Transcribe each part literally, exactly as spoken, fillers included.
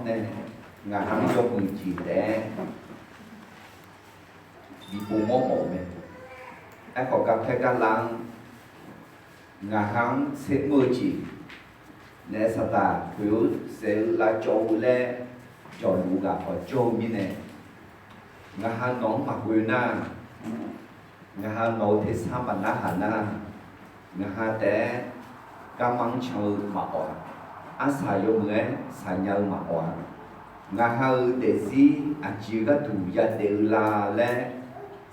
nae, ngaq-anr yawmuiq jeq taef-aer bi pov mawr mawf-eu mae. Aerkhawf, garpaer garlar-anr ngaq-anr tser mr-eu jeq naeq-aer saqdaq khoeq-eu saef-eu lavcawv-eu laer jawqluf ghaq khawf jawr-eu mirnae, ngaq-anr nawq-anr maqghoe nar, ngaq-anr nawq-eu tersar maqnarhaq nar, ngaq-anr taef-aer garma-anr can-eu maqawf-a. Arsaq yawmuiq-aer saqnya-eu maqawf-a. Ngaq-anr-eu daefzir aqjeq gharduq yadaef-eu la laer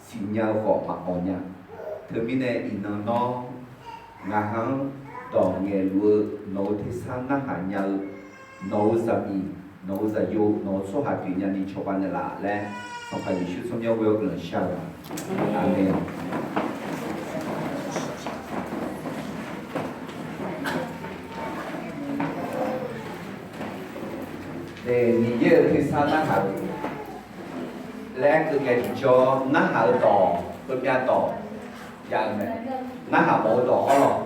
siqnya-eu khawf maqawf nya. Teumirnae iqnan nawr ngaq-anr dawq ngaeqluf-eu nawq-eu tersar narhaq nya-eu nawq-eu zaqmiq, nawq-eu zaqyo, nawq-eu tsawrhaq pyeufnya ni cawba naeqlaf laer, Sanqpaq Yeqsur tsawrmyanr ghoe-awr guiqlanq shar-eu ma. Aqmeq. Miqyaer-euq tersar narhaq-eu laer keuv ngae tiqjawr narhaq-eu dawq, heumyav dawq jav-eu mae. Narhaq mawf-eu dawq-awr lawq.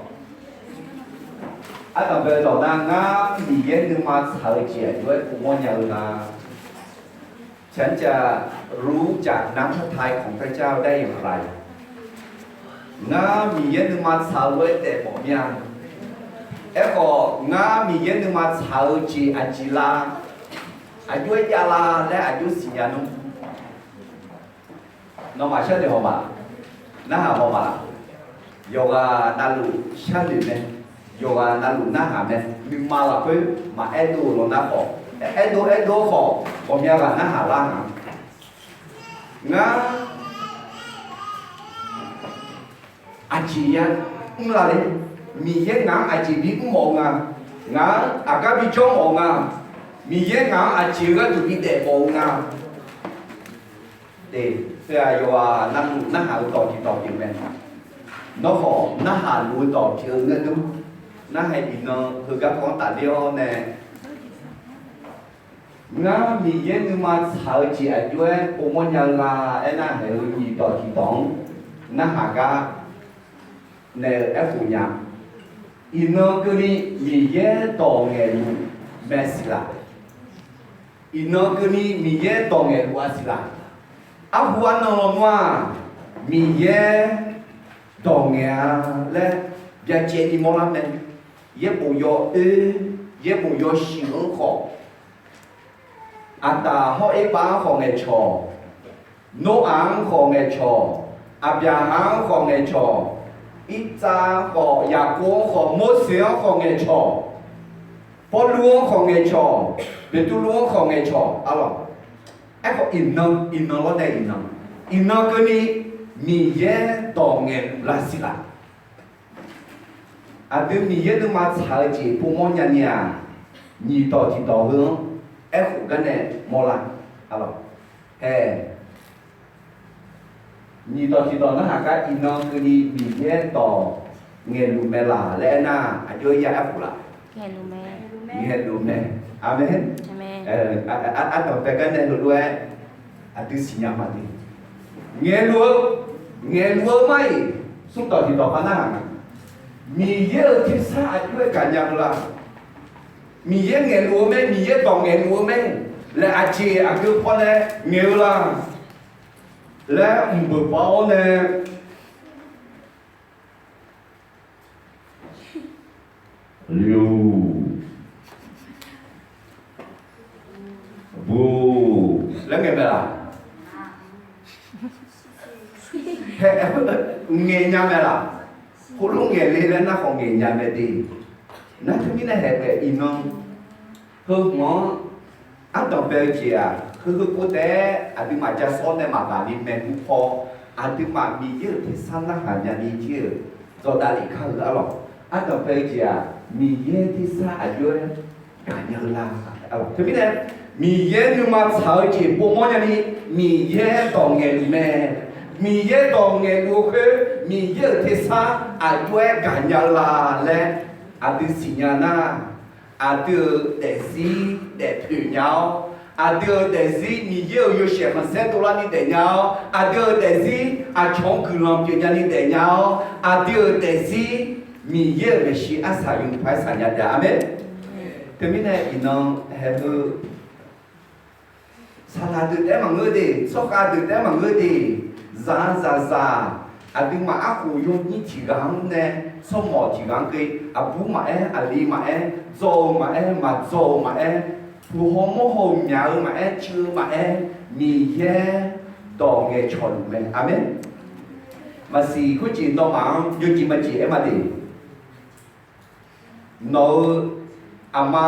Ardanq bae-eu dawq nar, ngar Miqyaer nuima tsaq-eu jeq aqjox-aer pov mawrnya-eu la. ฉันจะรู้จักน้ำพระทัยของพระเจ้าได้อย่างไร Ngar Miqyaer nuima tsaq-eu lof-aer daefmawf mir-a. Aerkhawf, ngar Miqyaer nuima tsaq-eu jeq aqjeq la, aqjox-aer jav la laer aqjox siqnya nmr. Nawmaf sharnoeq haw ma, narhaq haw ma laf. Yawqghaq navluf sharnoeq mae, yawqghaq navluf narhaq mae. Nuima lafkhoer maqaer dov-eu law nar khawf, aer dov aer dov khawf ghawqmya ghaq narhaq lar nga. Ngar aqjeq ya mr la le. Miqyaer ngaq-anr aqjeq bi mr mawf-eu nga. Ngaq-anr aqgar bi jawr mawf-eu nga. Miqyaer ngaq-anr aqjeq-eu gharduq bi daef mawf-eu nga. Teu-aq yawqghaq navluf narhaq-eu dawq tiqdawq pyeuf mae. Nawr khawf narhaq luf-eu dawq pyeuf-eu ngeur dur. Narhaq iqnan heugar paw-anr tafler-awr nae, ngar Miqyaer nuima tsaq-eu jeq aqjox-aer pov mawrnya-eu la aernar, haeq-eu nyiq dawq tiqdawq-anr narhaq gar naeq-eu aerkhof nya. Iqnan keuvni Miqyaer dawq ngaeqluf mae siq laf. Iqnan keuvni Miqyaer dawq ngaeqluf-a siq laf. Arhu arnan lawnmr-aq, Miqyaer dawq ngaeq-a laer byacaevni mawrlar mae. Yaerbof yawoer, yaerbof yawshuif-anr khawf, Aqdaq hawr Erbav-anr khawf ngaeqcawq, Noraq-anr khawf ngaeqcawq, Aqbyaqhaq-anr khawf ngaeqcawq, Irtsav-anr khawf, Yaqkov-anr khawf, Morseq-anr khawf ngaeqcawq, Pawrluv-anr khawf ngaeqcawq, Beqtuvluv-anr khawf ngaeqcawq, arlawq. Aerkhawf iqnan, iqnan lawr nae iqnan, iqnan keuvni Miqyaer dawq ngaeqluf laf siq laf. Aqdui Miqyaer nuima tsaq-eu jeq pov mawrnya ni-aq, nyiq dawq tiqdawq heu-anr aerkhof gar nae mawrlar, arlawq. Hae, nyiq dawq tiqdawq narhaq gar iqnan keuvni Miqyaer dawq ngaeqluf mae laf laer aernar, aqjox-aer ya aerkhof laf? Ngaeqluf mae. Aqmeq. Ardanq bae gar nae heulof-aer aqdui siqnya ma de. Ngaeqluf-eu, ngaeqluf-eu mar-iq, smr dawq tiqdawq par narhaq nga. Miqyaer-euq tersar aqjox-aer gaqnya-eu la? Miqyaer ngaeqluf-eu mae, Miqyaer dawq ngaeqluf-eu mae laer aqjeq aqgeu pawnae ngaeq-eu la laer mqbeuq paf-awr nae, lyof, bu laer ngaeq mae laf? Hae, ngaeq nya mae laf? Khoerlof ngaeq le laer nar khawf ngaeq nya mae de. Nar teumirnae haeq taef iqnan, heu hmq-anr ardanq bae-eu jeq-aq, heu heu pov taef-aer aqduimaf ja sawr nae maqbaq ni maeqhu paw, aqduimaf Miqyaer-euq tersar narhaq nya ni jir-euq dawqdav lef kar-eu arlawq. Ardanq bae-eu jeq-aq, Miqyaer tersar aqjox-aer gaqnya-eu la? Teumirnae, Miqyaer nuima tsaq-eu jeq pov mawrnya ni, Miqyaer dawq ngaeqluf mae. Miqyaer dawq ngaeqluf-eu khoer, Miqyaer-euq tersar aqjox-aer gaqnya-eu la laer aqdui siqnya nar, aqdui-euq daefzir daefpoeq nya-awr, aqdui-euq daefzir Miqyaer-euq yawshaef khanqsaer dovlar ni daefnya-awr, aqdui-euq daefzir aqcawq-anr guiqlanq pyeufnya ni daefnya-awr, aqdui-euq daefzir Miqyaer-euq maeqshi arsaq yawmuiq paq-aer saqnya taef-a. Aqmeq. Teumirnae iqnan haeq heu Saqlaq deuq taef-aer maqngeur de, tsawrkhav deuq taef-aer maqngeur de, zaq-a zaqzaq, aqduimaf arkhof yawnyir tiq ghaq-anr nae, tsawrmawq tiq ghaq-anr ghae, aqbur maqaer, aqli maqaer, dzaw-eu maqaer, maqdzaw-eu maqaer, puq haw mawr haw-euq myaq-eu maqaer, cuiv-eu maqaer, Miqyaer dawq ngaeqcawq luf mae. Aqmeq. Maqsiq khoerjeq nawmaf-anr yawjeq maqjeq aer ma de. Nawq-euq aqma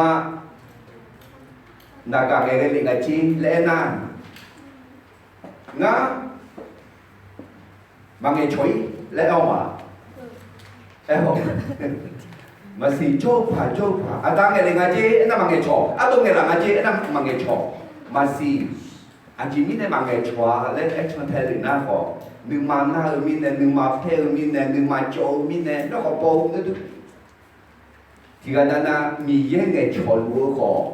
naqgaq ngaeqghae lef nga jer laer aernar, ngar maqngaeqcawq-ir laer aer-awq ma. Aer-awq. Maqsiq jawr-eu paq jawr-eu paq, aqda ngaeqlef nga jer aernar maqngaeqcawq, ardov ngaeqlaf nga jer aernar maqngaeqcawq. Maqsiq, aqjeq mirnae maqngaeqcawq-a laer aer cantae lef nar khawf, nuima nar-eu mirnae, nuima paer-eu mirnae, nuima cawv-eu mirnae, nawr khawf baw-eu ngeur dur. Tiqghaq nav nav Miqyaer ngaeqcawq luf-eu khawf,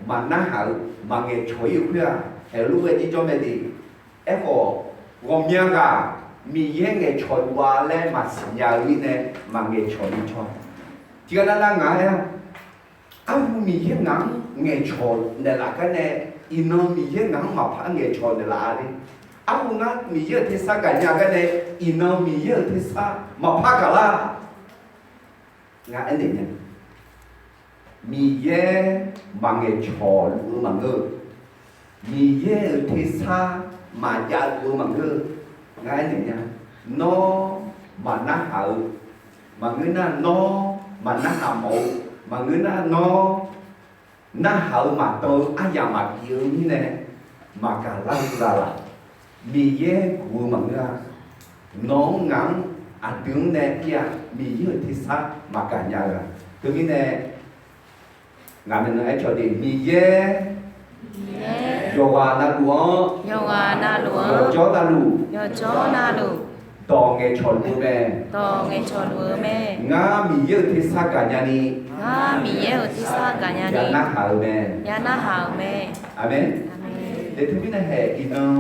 maqnarhaq-eu maqngaeqcawq-ir-eu khoer-aq, haeq lof-aer jirjawr mae de. Aerkhawf, ghawqmya ghaq Miqyaer ngaeqcawq luf-a laer maqsiq nya-eu mirnae maqngaeqcawq ni cawr. Tiqghaq nav nav ngaq-aer-a, arhu Miqyaer ngaq-anr ngaeqcawq naeqlaf gar nae, iqnan Miqyaer ngaq-anr maqpar ngaeqcawq naeqlaf-a le. Arhu ngar Miqyaer-euq tersar gaqnya gar nae, iqnan Miqyaer-euq tersar maqpar gaqlar. Ngar aernaeq nya, Miqyaer maqngaeqcawq luf-eu maqngeur-eu, Miqyaer-euq tersar maqjav luf-eu maqngeur-eu. Ngar aernaeq nya, nawr maqnarhaq-eu maqngeur nar, nawr maqnarhaq mawf-eu maqngeur nar, nawr narhaq-eu maqdan-eu aryamq maqbif-eu mirnae maqgaq lar-eu zalaq, Miqyaer guq-eu maqngeur-a. Nawq-anr ngaq-anr aqdui-anr nae ir-a, Miqyaer-euq tersar maqgaq nya-eu-a. Teumirnae ngaq maeqnan aer cawq de, Miqyaer yawqghaq navluf-anr, yawqghaq navluf-anr, yawqjawr navluf, yawqjawr navluf, dawq ngaeqcawq luf-eu mae, dawq ngaeqcawq luf-eu mae. Ngar Miqyaer-euq tersar gaqnya ni, ngar Miqyaer-euq tersar gaqnya ni, ya narhaq-eu mae, ya narhaq-euq mae. Aqmeq. Aqmeq. Teumirnae haeq iqnan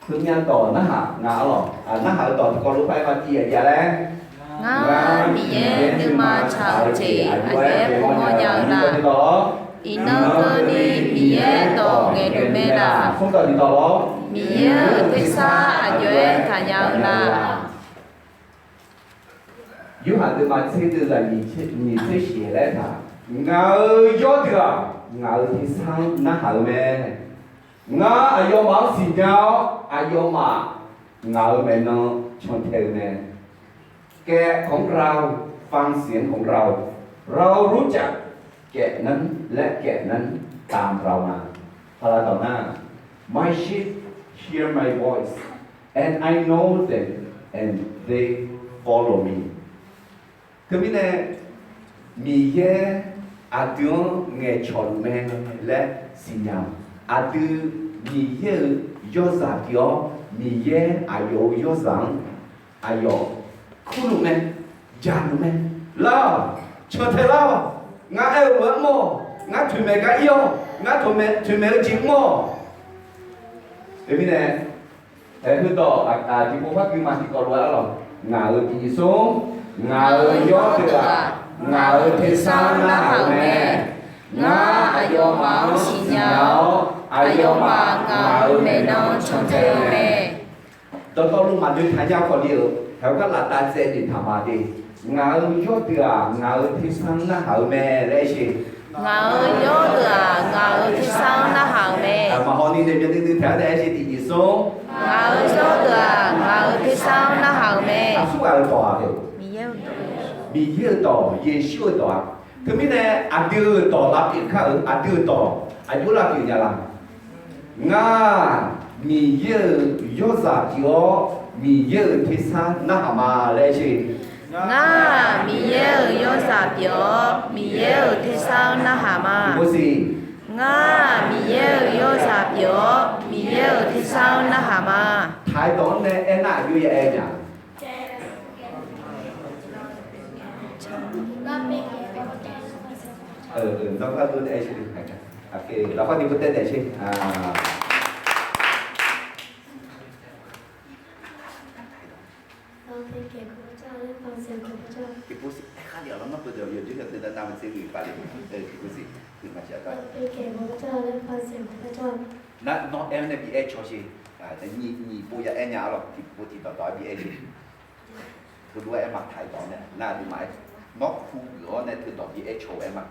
heumya dawq narhaq nga-a lawq. Narhaq-eu dawq tiqkawv lof-aer par aer ma, tiq yaf jav laer. Ngar Miqyaer nuima tsaq-eu jeq aqjox-aer povmawr nya-eu la. Iqnan keuvni Miqyaer dawq ngaeqluf mae laq. Smr dawq tiqdawq lawr. Miqyaer-euq tersar aqjox-aer gaqnya-eu la. Yorhaq deuvma tser deuvzaq nyiq tser shif laer taq, ngaq-euq yawrdeuq-aq, ngaq-euq tersar-anr narhaq-eu mae. Ngar aqyawfmaf-anr siqnya-awr, aqyawfmaf ngaq-euq maeqnan cantae-eu mae. แกะของเรา ฟังเสียงของเรา เรารู้จักแกะนั้น และแกะนั้นตามเรามา Paqlaq dawq nar, My sheep hear my voice, and I know them, and they follow me. Teumirnae, Miqyaer aqdui-anr ngaeqcawq luf mae laer siqnya-awq. Aqdui Miqyaer-euq yawrzaq pyeuf-awr, Miqyaer aqyawf-euq yawrzaq-anr aqyawf kurluf mae, jaqluf mae. Lar-awq, cantae lar-awq. Ngar aer-eu lof-aer mr-awq. Ngar toeqmaeq gar ir-awq. Ngar toeqmaeq-eu jeq mr-awq. Teumirnae, aer, heudawq aqtiqpov par guima tiqkawv lof-aer arlawq. Ngaq-euq tiqnyif smr, ngaq-euq yawrdeuq-aq, ngaq-euq tersar narhaq-eu mae. Ngar aqyawfmaf-anr siqnya-awr, aqyawfmaf ngaq-euq maeqnan cantae-eu mae. Dawqtawvluf maqnoeq taq nya khawf ni-euq, haeq-eu gar laftav tsaev noeqtaq ma de. Ngaq-euq yawrdeuq-aq, ngaq-euq tersar narhaq-eu mae laer aer sher. Ngaq-euq yawrdeuq-aq, ngaq-euq tersar narhaq-eu mae. Maqhaw ni nae byav nuidui taeq-aer nae aer sher tiqnyif smr. Ngaq-euq yawrdeuq-aq, ngaq-euq tersar narhaq-eu mae. Aqsurghaq-euq dawq-aq, Miqyaer-euq dawq, Yeqsur-euq dawq-aq. Teumirnae aqdui-euq dawq lavpyeuf kar-euq, aqdui-euq dawq aqjox lavpyeuf nya la? Ngar Miqyaer-euq yawrzaq pyeuf-awr, Miqyaer-euq tersar narhaq ma laer aer sher. Ngar Miqyaer-euq yawrzaq pyeuf-awr, Miqyaer-euq tersar narhaq ma. Tiqpov siq. Ngar Miqyaer-euq yawrzaq pyeuf-awr, Miqyaer-euq tersar narhaq ma. Taqdawq-anr nae aernar aqjox ya aer nya. Nawr par tiqpov taev naeq sher. Tiqpov siq, aer khar le-awq lawr, nawr pov deuq yawjawr yawdui nav nav-eu tser gui paq le. Tiqpov siq, huiq maqsiq-a. เจ้า และฟังเสียงของพระเจ้า Nar nawr aer-awr nae bi aer caw sher. Nyiq nyiq pov ya aer nya-a lawq, tiqpov tiqdawq dawq-aer bi aer sher. Teulof-aer aer ma, taq-iq dawq-anr nae nar aqduimaf aer, nawr kugeuf-awr nae teudawq bi aer caw-eu aer ma.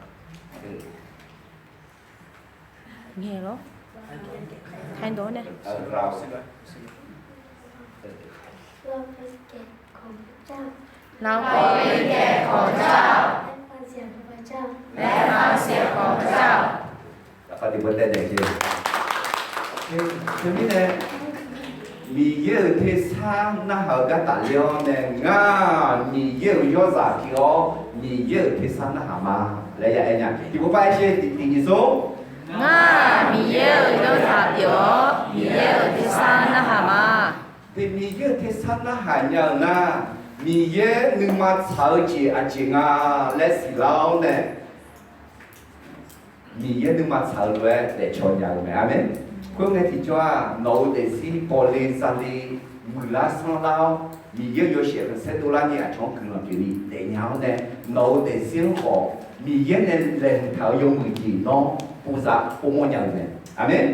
เราขอเรียนแกะของพระเจ้า และฟังเสียงของพระเจ้า Teumirnae, Miqyaer-euq tersar narhaq-eu gar tafler-awr nae, ngar Miqyaer-euq yawrzaq pyeuf-awr, Miqyaer-euq tersar narhaq ma laer ya aer nya. Tiqpov par aer sher, tiqtiq nyiq smr. Ngar Miqyaer-euq yawrzaq pyeuf-awr, Miqyaer-euq tersar narhaq ma. Miqyaer-euq tersar narhaq nya-euq nar, Miqyaer nuima tsaq-eu jeq aqjeq nga laer siqlar-awr nae, Miqyaer nuima tsaq-eu lof-aer daefcaw nya-eu mae. Aqmeq. Khoerngae tiqjawr-aq, nawq-euq daefzir bawle zale, muiqlar sanrlar-awr, Miqyaer-euq yawshaef khanqsaer dovlar ni aqcawq-anr guiqlanq pyeuf ni daefnya-awr nae, nawq-euq daefzir-anr khawf Miqyaer nae laeqhmq taq-euq yawmuiq jeq nawr povzaf povmawr nya-eu mae. Aqmeq.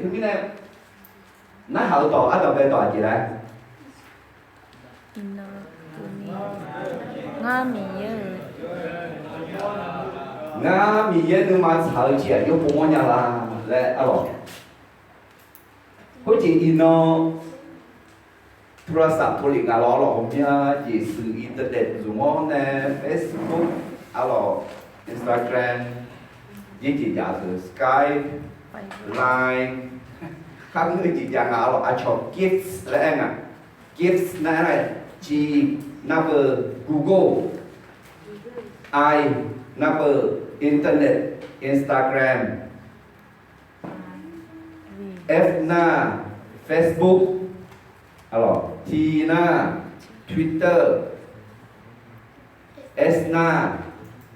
Teumirnae, narhaq-eu dawq ardanq bae dawq aqjeq laer, Ngar Miqyaer-euq, ngar Miqyaer nuima tsaq-eu jeq aqjox povmawr nya la laer arlawq. Khoerjeq iqnan โทรศัพท์ tov lef nga lawr lawq, ghawqmya jeq shuif internet zmq-awr nae Facebook arlawq, Instagram, yaerjeq jav-eu Skype, Line, kharngeur jeq jav nga arlawq, aqcawq gifts laer aer nga. Gifts nar-aer, jeq nar beu Google, I nar beu internet, Instagram, F nar Facebook, T nar Twitter, S nar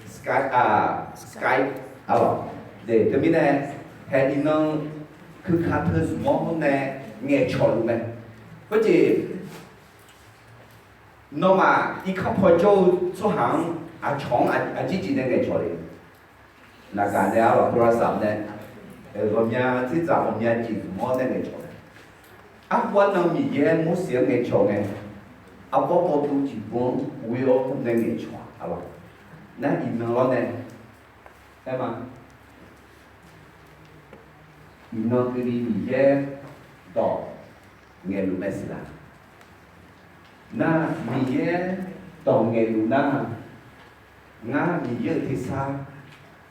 Skype, Skype arlawq. Teumirnae, haeq iqnan keuka teu zmq-awr nae ngaeqcawq luf mae. Khoerjeq, nawmaf irkanr paw jawr-eu tsawrhaq-anr aqcawq-anr aqjeq jeq nae ngaeqcawq le? Naqgaq nae arlawq, โทรศัพท์ nae, ghawqmya dzerdzaq ghawqmya jeq zmq-awr nae ngaeqcawq mae. Arhu arnan Miqyaer Morseq-anr ngaeqcawq ngae, arbawr bawduv tiqbur-anr ghoe-awr nae ngaeqcawq-a arlawq. Nar iqnan lawr nae aer ma. Iqnan keuvni Miqyaer dawq ngaeqluf mae siq laq? Nar Miqyaer dawq ngaeqluf nar, ngar Miqyaer-euq tersar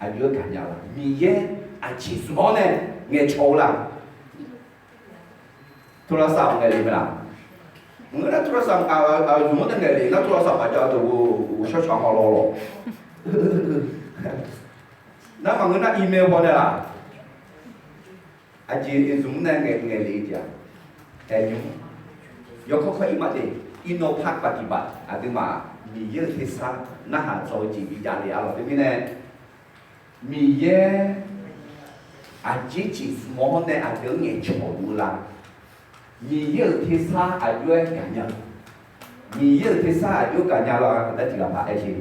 aqjox-aer gaqnya la? Miqyaer aqjeq zmq-awr nae ngaeqcawq-eu la? โทรศัพท์ ngaeqlef mae laq? Maqngeur nar โทรศัพท์ aqzmq-anr nae ngaeqlef nar โทรศัพท์ aqjox-aer dawq-eu shawrshaq haw lawr lawq. Nar maqngeur nar email haw nae laq? Aqjeq zmq-anr nae ngaeqlef-eu jeq-aq, aer nymr, yawkawr kawr ir ma de. Iqnan par baqtiq baq aqduimaf Miqyaer-euq tersar narhaq dzawq-eu jeq bi jav le arlawq. Teumirnae, Miqyaer aqjeq jeq zmq-awr nae aqdui-anr ngaeqcawq luf-eu la? Miqyaer-euq tersar aqjox-aer gaqnya-eu, Miqyaer-euq tersar aqjox gaqnya la? Aqda tiq ghaq paq aer jeq.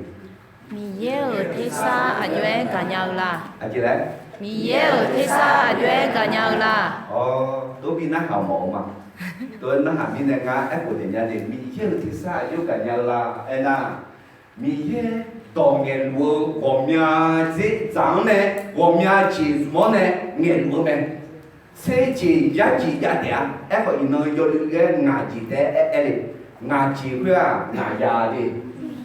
Miqyaer-euq tersar aqjox-aer gaqnya-eu la? Aqjeq laer? Miqyaer-euq tersar aqjox-aer gaqnya-eu la? Awr, dovbi narhaq mawf-eu ma. Dov-aer narhaq mirnae ngar aerkhof daefnya de, Miqyaer-euq tersar aqjox gaqnya-eu la aernar, Miqyaer dawq ngaeqluf-eu ghawqmya dzerdzaq-anr nae ghawqmya jeq zmq-awr nae ngaeqluf-eu mae. Tser jeq yar jeq jav taef-a. Aerkhawf iqnan yawluiv-aer ngaq jeq taef-aer aer le. Ngaq jeq khoer-aq ngaq ya le.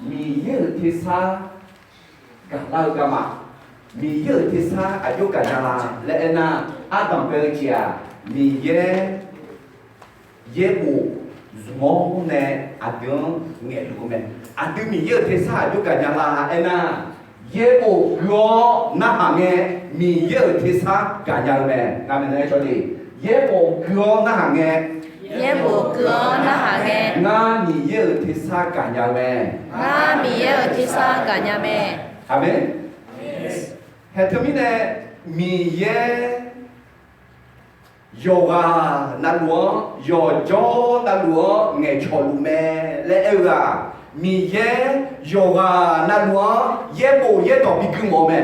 Miqyaer-euq tersar gaqlar-eu garma, Miqyaer-euq tersar aqjox gaqnya la laer aernar, ardanq bae-eu jeq-aq, Miqyaer yaerbof zmq-awr nae aqdui-anr ngaeqluf-eu mae. Aqdui Miqyaer-euq tersar aqjox gaqnya la aernar, yaerbof gui-awr narhaq ngae, Miqyaer-euq tersar gaqnya-eu mae. Ngamaf nae cawle, yaerbof gui-awr narhaq ngae, yaerbof gui-awr narhaq ngae, ngar Miqyaer-euq tersar gaqnya-eu mae. Ngar Miqyaer-euq tersar gaqnya mae. Aqmeq. Haeq teumirnae, Miqyaer yawqghaq navluf-anr, yawqjawr navluf-anr ngaeqcawq luf mae laer aer-eu-aq, Miqyaer yawqghaq navluf-anr yaerbof yaerdawq bigui mawf-eu mae.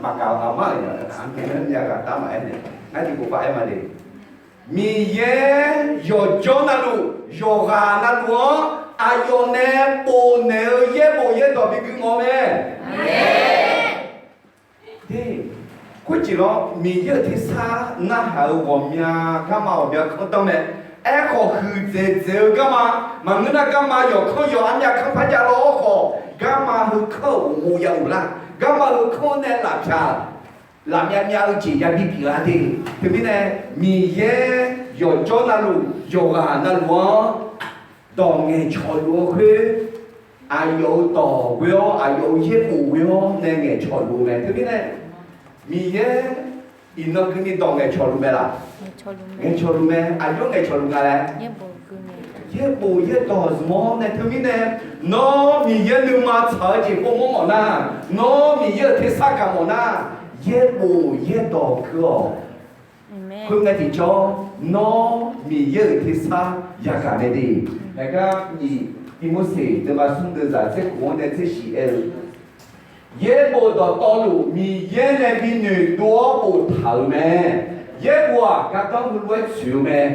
Maqgaq-eu aqmar-euq aqmar-euq aqda maqaer nae, ngar tiqpov par aer ma de. Miqyaer yawqjawr navluf, yawqghaq navluf-anr aqyawf nae bofnaeq-eu yaerbof yaerdawq bigui mawf-eu mae. Khoerjeq lawr, Miqyaer-euq tersar narhaq-euq ghawqmya garma ghawqmya kanr danr mae. Aerkhawf, huiqdzaeq dzaeq-eu garma, maqngeur nar garma yawqkanr yawq armyav kanr par jav lawr khawf, garma heukanr-euq uqmov ya uq lar, garma heukanr nae lafpyaq lafmyav myav-eu jeq yabi pyeuf-a de. Teumirnae, Miqyaer yawqjawr navluf, yawqghaq navluf-anr dawq ngaeqcawq luf-eu khoer, aqyawf-euq dawq ghoe-awr, aqyawf-euq yaerbof ghoe-awr nae ngaeqcawq luf-eu mae. Teumirnae, Miqyaer iqnan keuvni dawq ngaeqcawq luf mae laf? Ngaeqcawq luf mae. Aqjox ngaeqcawq luf nga laer? Yaerbof yaerdawq zmq-awr nae teumirnae, nawr Miqyaer nuima tsaq-eu jeq povmawr mawf nar, nawr Miqyaer-euq tersar gaq mawf nar, yaerbof yaerdawq keuv-awq. Khoerngae tiqjawr, nawr Miqyaer-euq tersar yagaq mae de. Aergar nyiq Tivmorseq deuvma smr deuvzaq tser khof-anr nae tser shif aer-eu, yaerbof dawqtawvluf Miqyaer nae binoeqdov-awr boftaq-euq mae. Yaerbof-aq, gardanr heulof-aer tsoeq-eu mae.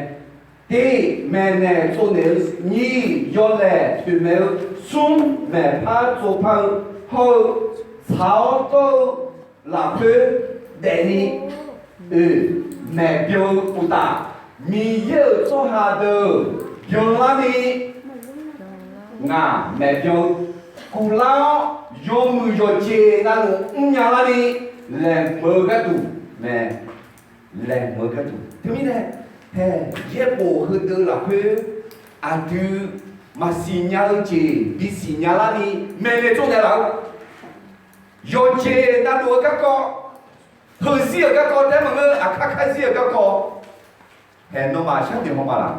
Tiq, maeqnaeq tsovnaeq-eu. Nyiq, yawlaeq toeqmaeq-eu. Smr, maeqpar tsovpar-eu. Hawr-eu, tsaq-awr dawr-eu lafkhoer daefni, oeq, maeqbyan-eu uqtaf, Miqyaer-euq tsawrhaq deuq byanlarni ngaq maeqbyan-eu, kuvlar-awr yawmuiq yawqjeq navluf mrnya larni laeqhmq-eu gharduq mae. Laeqhmq-eu gharduq. Teumirnae, hae, yaerbof heudeuq lafkhoer aqdui maqsiq nya-eu jeq bisiq nya larni maeqnaeq tsovnaeq laf-eu, yawqjeq navluf-eu garkawv, heuzir-euq garkawv taef-aer maqngeur, aqkar karzir-euq garkawv, hae, nawmaf sharnoeq haw ma laf?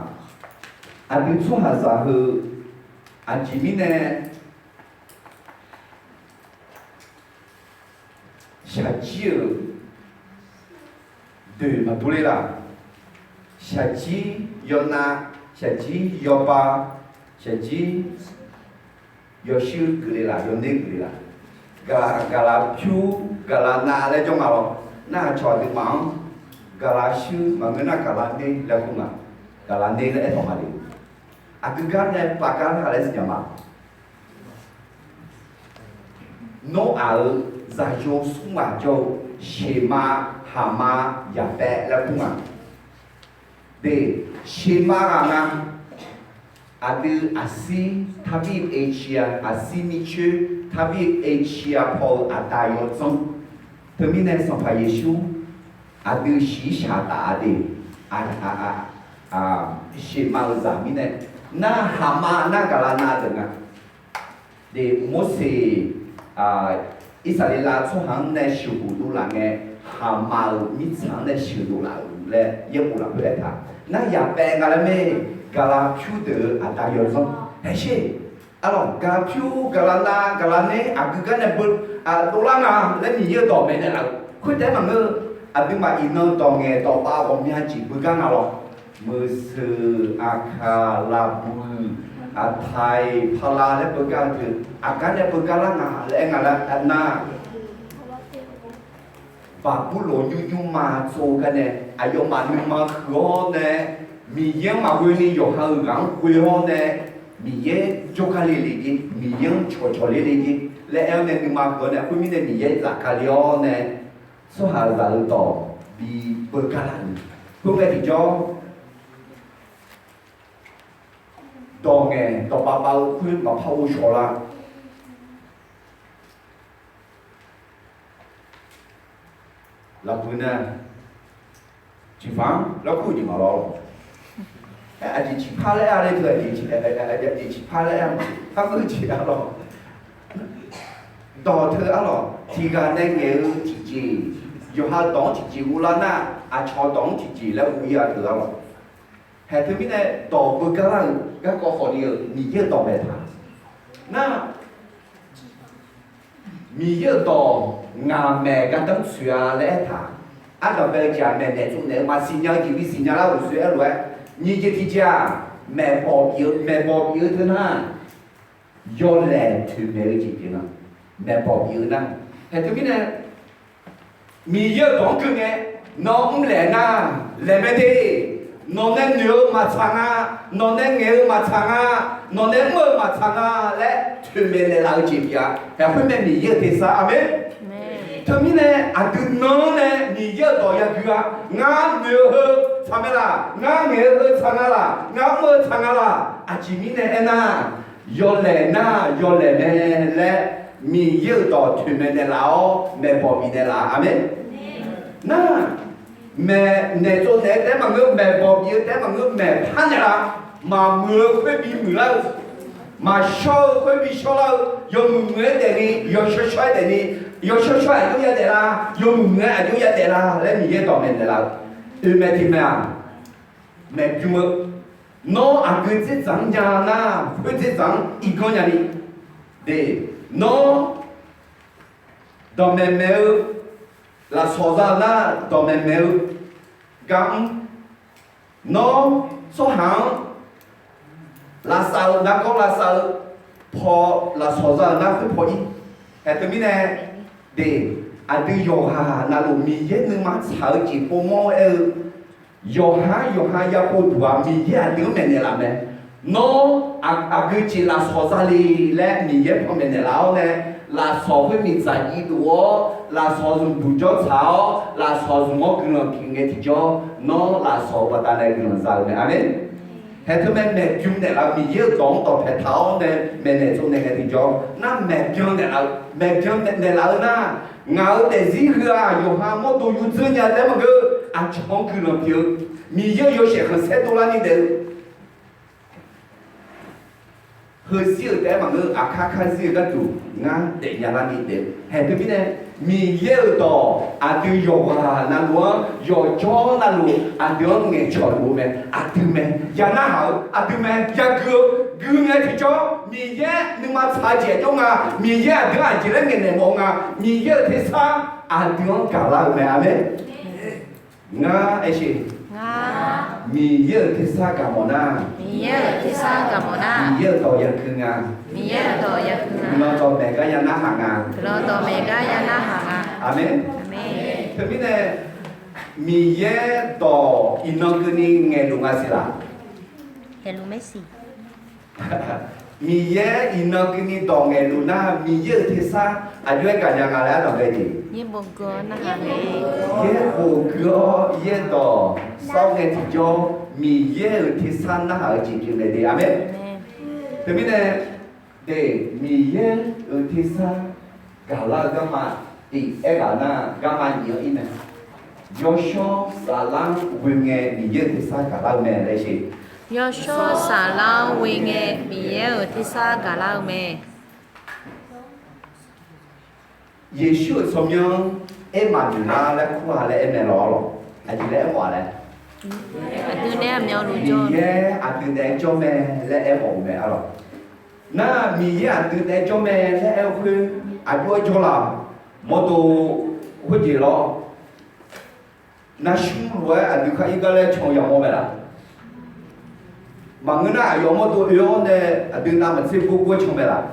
Aqdui tsawrhaqzaq heu aqjeq mirnae shaqjir-euq deuq maqdur ler laf? Shaqjir yawnav, shaqjir yawba, shaqjir yawshuir geufle laf, yawner geufle laf? Gaq, gaqlaq pyur, gaqlaq nav laer jawr nga lawr. Narhaq cawq aqduimaf-anr gaqlaq shuir maqngeur nar gaqlaq ner laer kur nga. Gaqlaq ner laer aertawq ma le. Aqgeu gar nae pavgar nar laer siqnya ma. Nawr-aq-euq zaqyo smr ghaq jawr-eu sheqma, haqma, yaqpaev laer kur nga. De, sheqma ghaq nga. Aqdui aqsir, ทวีปเอเชีย, aqsir mircoer, ทวีปเอเชีย paw-eu aqda yawdzanr. Teumirnae Sanqpaq Yeqsur aqdui shiqshaq taf-a de. Sheqma-euq zaq mirnae, nar haqma nar gaqlaq nav deuq nga. De, Morseq, Irsaqleqlav tsawrhaq-anr nae sheuqdov laf ngae, haqma-euq mirtsaq-anr nae sheuqdov laf-euq laer yaerbof lafkhoer aertaq. Nar yaqpaev nga laer mae, gaqlaq pyur deuq-euq aqda yawdzanr. Haesher, arlawq, gaqlaq pyur, gaqlaq nav, gaqlaq ner aqgeu gar nae beu, dovlar nga laer Miqyaer-euq dawq maeqnaeq laf-eu khoertaef-aer maqngeur. Aqduimaf iqnan dawq ngaeq dawq bav ghawqmya jeq beugar nga lawr. Meuqseuq, aqkaq, laqbuiq, aqtaiq, pala laer beugar-eu teu, aqgar nae beugar lar nga laer aer nga laer nar, Baqburloq nymrnymr ma tsov-eu gar nae aqyawfmaf nuima huiq-awr nae, Miqyaer-anr maqghoe ni yawqha-euq ghaq-anr ghoe-awr nae, Miqyaer jawrgar le le jer, Miqyaer-anr cawqcawq ler le jer laer aer-awr nae nuima huiq-awr nae, khoermirnae Miqyaer zafkale-awr nae, tsawrhaqzaq-euq dawq bi beugar lar-euq. Khoerngae tiqjawr, dawq ngaeq dawq bavbav-eu khoer maqpar ghovshaw lar. Lafbui nar, tiqpar-anr larkur jeq maqlawr. Aer, aqjeq tiqpar laer aer-a le teu, aqjeq tiqpar laer aer-a, par geur jeq arlawq. Dawq teu arlawq, tiqghaq nae ngaeq-eu tiqjeq, yawqha dawq-anr tiqjeq uvlar nar, aqcawq dawq-anr tiqjeq laer uv-ir-a teu arlawq. Haeq teumirnae dawq beugar lar-euq garkawv khawfni-euq Miqyaer-euq dawq maeqtaq nar, Miqyaer-euq dawq ngaq maeq gardanr tsoeq-a laer aertaq. Ardanq bae-eu jeq-aq, maeqnaeq tsovnaeq-eu maqsiq nya-eu jeq bisiq nya lar-euq uqshoe aerlof-aer, nyiq jeq tiqjeq-aq, maeqbawq bif-eu, maeqbawq bif-eu teu nar, yawlaeq toeqmaeq-eu jeq pyeuf nga. Maeqbawq bif-eu nar, Haeq teumirnae, Miqyaer-euq dawq-anr keuv ngae, nawr mrlaeq nar, laeq mae de. Nawq nae noeq-eu maqtsaq nga, nawq nae ngaeq-eu maqtsaq nga, nawq nae mr-eu maqtsaq nga laer toeqmaeq naeqlaf-eu jeq pyeuf-a. Haeq khoermae Miqyaer-euq tersar. Aqmeq. Teumirnae aqdui nan-anr nae Miqyaer-euq dawq yagui-a. Ngar noeq-eu heu tsaq mae laq, ngar ngaeq-eu heu tsaq nga laq, ngar mr-eu tsaq nga laq. Aqjeq mirnae aernar, yawlaeq nar yawlaeq mae laer Miqyaer-euq dawq toeqmaeq naeqlaf-awr maeqbawq bifnaeq laf-a. Aqmeq. Nar, maeqnaeq tsovnaeq-eu taef-aer maqngeur, maeqbawq bif-eu taef-aer maqngeur, maeqpar naeqlaf. Maqmuiq-eu khoer bimuiq lar-eu, maqshawr-eu khoer bishawr lar-eu, yawmuiq muiq-aer daefni, yawshawr shawr-aer daefni, yawshawr shawr-aer aqjox yadaef la, yawmuiq muiq-aer aqjox yadaef la laer Miqyaer dawq maeqnaeq laf-eu. Oe mae tiq mae-aq, maeqbym-eu, nawr aqgeu dzerdzaq-anr nya nar, khoer dzerdzaq-anr irganr nyani, de, nawr dawqmaeq maeq-eu, lafsawq za-eu nar dawqmaeq maeq-eu gar mr. Nawr tsawrhaq-anr lavsav-eu nargawr lavsav-eu paw, lafsawq za-eu nar khoer paw ir. Haeq teumirnae, de, aqdui yawqghaq navluf Miqyaer nuima tsaq-eu jeq povmawr-aer-eu, yawqha yawqha yapov duq-aq Miqyaer aqdui-anr maeqnaeq laf mae. Nawr aqgeu jeq lafsawq za le laer Miqyaer paw maeqnaeq laf-awr nae, lafsawq khoer miqdzaq jiv dov-awr, lafsawq zmqduq jawr tsaq-awr, lafsawq zmq-awr guiqlanq pyeuf ngae tiqjawr, nawr lafsawq-eu baqdanae guiqlanq za-eu mae. Aqmeq. Haeq teumirnae maeqbym naeqlaf-eu Miqyaer-euq dawq-anr dawqpae taq-awr nae maeqnaeq tsovnaeq ngae tiqjawr nar, maeqbyan naeqlaf-eu, maeqbyan naeqlaf-eu nar, ngaq-euq daefzir heu-aq yawqha mawrdo yurdzeur nya taef-aer maqngeur, aqcawq-anr guiqlanq pyeuf-eu, Miqyaer-euq yawshaef khanqsaer dovlarni daef-eu, heuzir-euq taef-aer maqngeur, aqkar karzir-eu gharduq ngar daefnya larni daef-eu. Haeq teumirnae, Miqyaer-euq dawq aqdui yawqghaq navluf-anr, yawqjawr navluf aqdui-anr ngaeqcawq luf-eu mae. Aqdui mae, ya narhaq-eu, aqdui mae, ya gui-eu, gui ngae tiqjawr Miqyaer nuima tsaq-eu jeq jawr nga. Miqyaer aqdui-anr aqjeq laer ngaeqnaeq mawf-eu nga. Miqyaer-euq tersar aqdui-anr gaqlar-eu mae. Aqmeq. Ngar aersiq, Miqyaer-euq tersar gaq mawf nar, Miqyaer-euq tersar gaq mawf nar, Miqyaer-euq dawq yagui nga, Miqyaer-euq dawq yagui nga, guiqlanq dawqmaeq gar ya narhaq nga. Guiqlanq dawqmaeq gar ya narhaq nga. Aqmeq. Aqmeq. Teumirnae, Miqyaer dawq iqnan keuvni ngaeqluf nga siq laq? Ngaeqluf maer siq. Miqyaer iqnan keuvni dawq ngaeqluf nar, Miqyaer-euq tersar aqjox-aer gaqnya nga laer ardanq bae jeq. Yaerbof gui-awr, yaerdawq sawr ngae tiqjawr, Miqyaer-euq tersar narhaq-eu jeq pyeuf mae de. Aqmeq. Teumirnae, de, Miqyaer-euq tersar gaqlar-eu garma tiq aer ghaq nar, garma nyiq-anr ir mae. Yawshawr saflar-anr ghoe ngae Miqyaer-euq tersar gaqlar-eu mae laer sheq. Yawshawr saflar-anr ghoe ngae Miqyaer-euq tersar gaqlar-eu mae. Yeqsur-euq tsawrmyanr-anr aermaf noeq lar laer kur-a laer aer mae lawr lawq. Aqjeq laer aermawf-a laer, Miqyaer aqdui naeq-aer jawr mae laer aermawf-eu mae arlawq. Nar, Miqyaer aqdui naeq-aer jawr mae laer aer-eu khoer, aqjox-aer jawr laf, mawrdo khoerjeq lawr. Narsmr lof-aer aqdui khar ir gar laer can-eu yamawr mae laf? Maqngeur nar, aqyawf mawrdo oe-awr nae aqdui navmaqtser gor gor-aer can mae laf?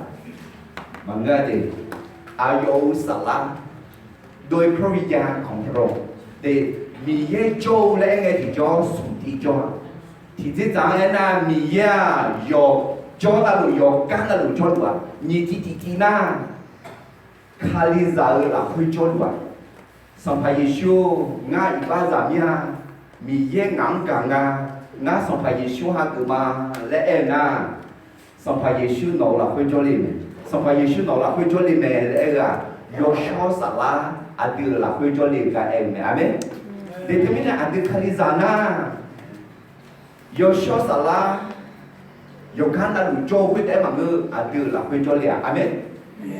Maqngeur-a de. Aqyawf-euq saflar, dov-eu pawr bi jav khanqpawr-awq de. Miqyaer jawr-eu laer aer ngae tiqjawr smq tiv jawr-a. Tiqdzerdzaq-anr aernar, Miqyaer-aq yawqjawr navluf, yawqgar navluf jawrluf-aq, nyiq tiv tiqtiv nar, Kalizaq-euq lafkhoer jawrluf-aq, Sanqpaq Yeqsur, ngar iqbaxzaq mir-a, Miqyaer ngaq-anr gaq nga, ngar Sanqpaq Yeqsur hageuf ma laer aer-eu nar, Sanqpaq Yeqsur nawq-euq lafkhoer jawrle mae. Sanqpaq Yeqsur nawq-euq lafkhoer jawrle mae laer aer-eu-aq, yawshawr saflar aqdui-euq lafkhoer jawrle-eu gar aer-eu mae. Aqmeq. De teumirnae aqdui Kalizaq nar, yawshawr saflar yawqgar navluf jawr-eu khoer taef-aer maqngeur, aqdui-euq lafkhoer jawrle-aq. Aqmeq.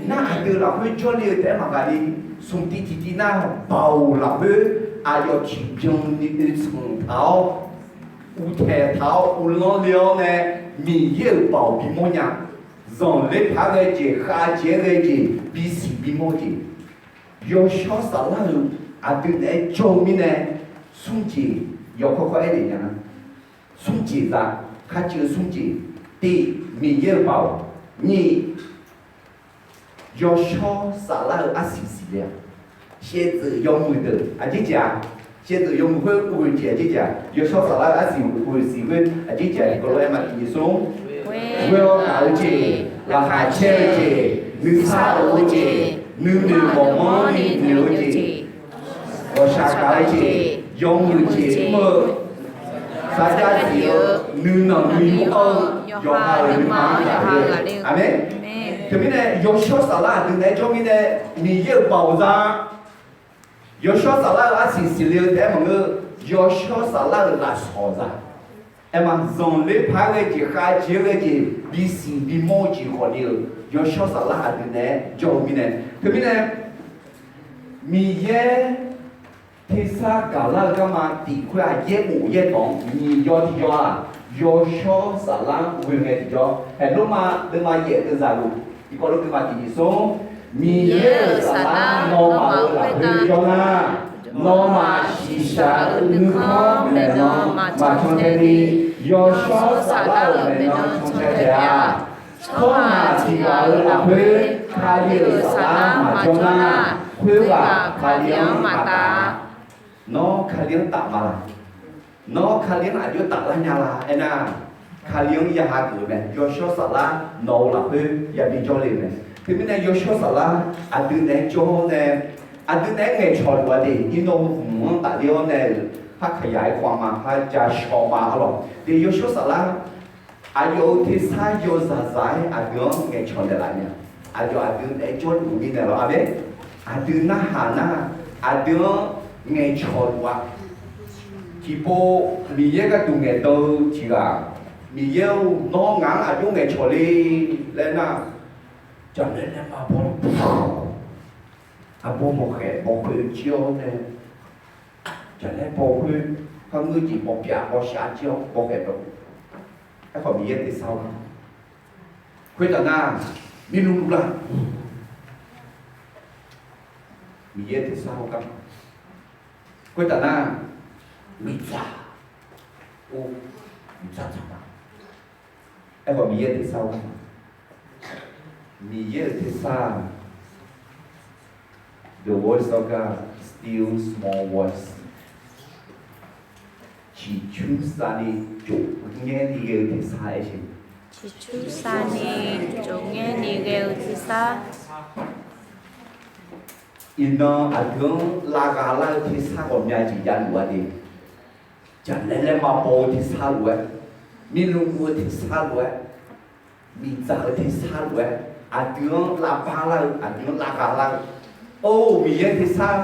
Nar aqdui-euq lafkhoer jawrle-eu taef-aer maqgaq ni, smq tiv tiqtiv nar, baoq lafkhoer aqyawf tiqbyan ni oe tsanq taq-awr, uqtaeq taq-awr, uvlanr le-awr nae, Miqyaer-euq baoq bimawr nya. Zanqler paq-aer ghae jeq, khavjeq-aer ghae jeq, bisiq bimawr jeq. Yawshawr saflar-euq aqdui naeq-aer jawr-eu mirnae, smr jeq yawkawr kawr aer naeq nya. Smr jeq za, kharcuiv-eu smr jeq, tiq, Miqyaer-euq baoq, nyiq, Yawshawr saflar-eu arsiq siqle-a. Shaevdzeuf yawmuiq deuq aqjeq jeq-a, shaevdzeuf yawmuiq khoer uqghoeq jeq aqjeq jeq-a, yawshawr saflar-eu arsiq uqghoeq siq khoer aqjeq jeq-a, tiqkawv lof-aer ma tiqjeq smr. Ghoe-awr gaq-eu jeq, laqkhaq caer-eu jeq, nuisar of-eu jeq, nuinoeq ghawqmanrni noeq-eu jeq, ghawqshaq gaq-eu jeq, yawmuiq jeq mr-eu, sarjax zif-eu, nuinanq nuiyu anr-eu, yawqha-euq nuima-anr ghaqler-eu. Aqmeq. Teumirnae yawshawr saflar aqdui naeq-aer jawr mirnae, Miqyaer-euq baoq za, yawshawr saflar-eu arsiq siqle-eu taef-aer maqngeur, yawshawr saflar-euq lafsawq za. Aerma zanqler paq-aer ghae jeq, khavjeq-aer ghae jeq, bisiq bimawr-eu jeq khawf le-euq yawshawr saflar aqdui naeq-aer jawr-eu mirnae. Teumirnae Miqyaer tersar gaqlar-eu garma tiq khoer-aq, yaerbof yaerdawq-anr nyiq yawr tiq yawr-aq, yawshawr saflar-anr ghoe ngae tiq yawr. Haeq Lormav deuvma yaef deuvzaq luf, tiqkawv lof deuvma tiq nyiq smr. Miqyaer-euq saflar nawmaf-euq lafkhoer jawr nar, nawmaf shiqshaq-euq nuikhanr maeqnan maqcan tae ni, yawshawr saflar-euq maeqnan can tae taef-a. Tsawrhaq tiq ghaq-euq lafkhoer Kali-euq saflar maqjawr nar, khoerghaq Kali-anr maqtaf-a. Nawr Kali-anr taf ma laq? Nawr Kali-anr aqjox taflar nya la? Aernar, Kali-anr ya hageuf-eu mae. Yawshawr saflar nawq-eu lafkhoer yabi jawrle-eu mae. Teumirnae yawshawr saflar aqdui naeq-aer jawr-awr nae, aqdui naeq-aer ngaeqcawq luf-a de. Iqnan hmq-anr tafler-awr nae-euq, par kaqyaq-aer khawf ma, par ja shaw ma arlawq de. Yawshawr saflar aqyawf-euq tersar yawzaq zaq-aer aqdui-anr ngaeqcawq naeqlaf nya. Aqyawf aqdui naeq-aer jawrluf-eu mirnae lawr. Aqmeq. Aqdui narhaq nar, aqdui-anr ngaeqcawq luf-a. Tiqpov Miqyaer gharduq ngaeqdan-eu tiq ghaq, Miqyaer-or, nawr ngaq-anr aqjox ngaeqcawq le laer nar, jaqlaer laerma baw, aqbaw mawqkhaeq mawqkhoeq jir-awr nae, jaqlaer baw khoer, kharngeur jeq mawqpyav mawqshaq jir-awr mawqkhaeq baw. Aerkhawf Miqyaer tersar-awr gar, khoertav nar, mirluvluv lar. Miqyaer tersar-awr gar, khoertav nar, miqdzaq, or, miqdzaq dzaq ma. Aerkhawf Miqyaer tersar-awr gar, Miqyaer-euq tersar, the voice of God, still small voice. Ciqcursav ni tsof ngaer ni ghae-eu tersar aer jeq. Ciqcursav ni tsof ngaer ni ghae-eu tersar. Iqnan aqdui-anr lavghaq lar-eu tersar ghawqmya jeq javluf-a de. Jaqlaer laerma baw-eu tersar lof-aer, mirluvluv-eu tersar lof-aer, miqdzaq-eu tersar lof-aer, aqdui-anr lavbar lar-eu, aqdui-anr lavghaq lar-eu, or, Miqyaer tersar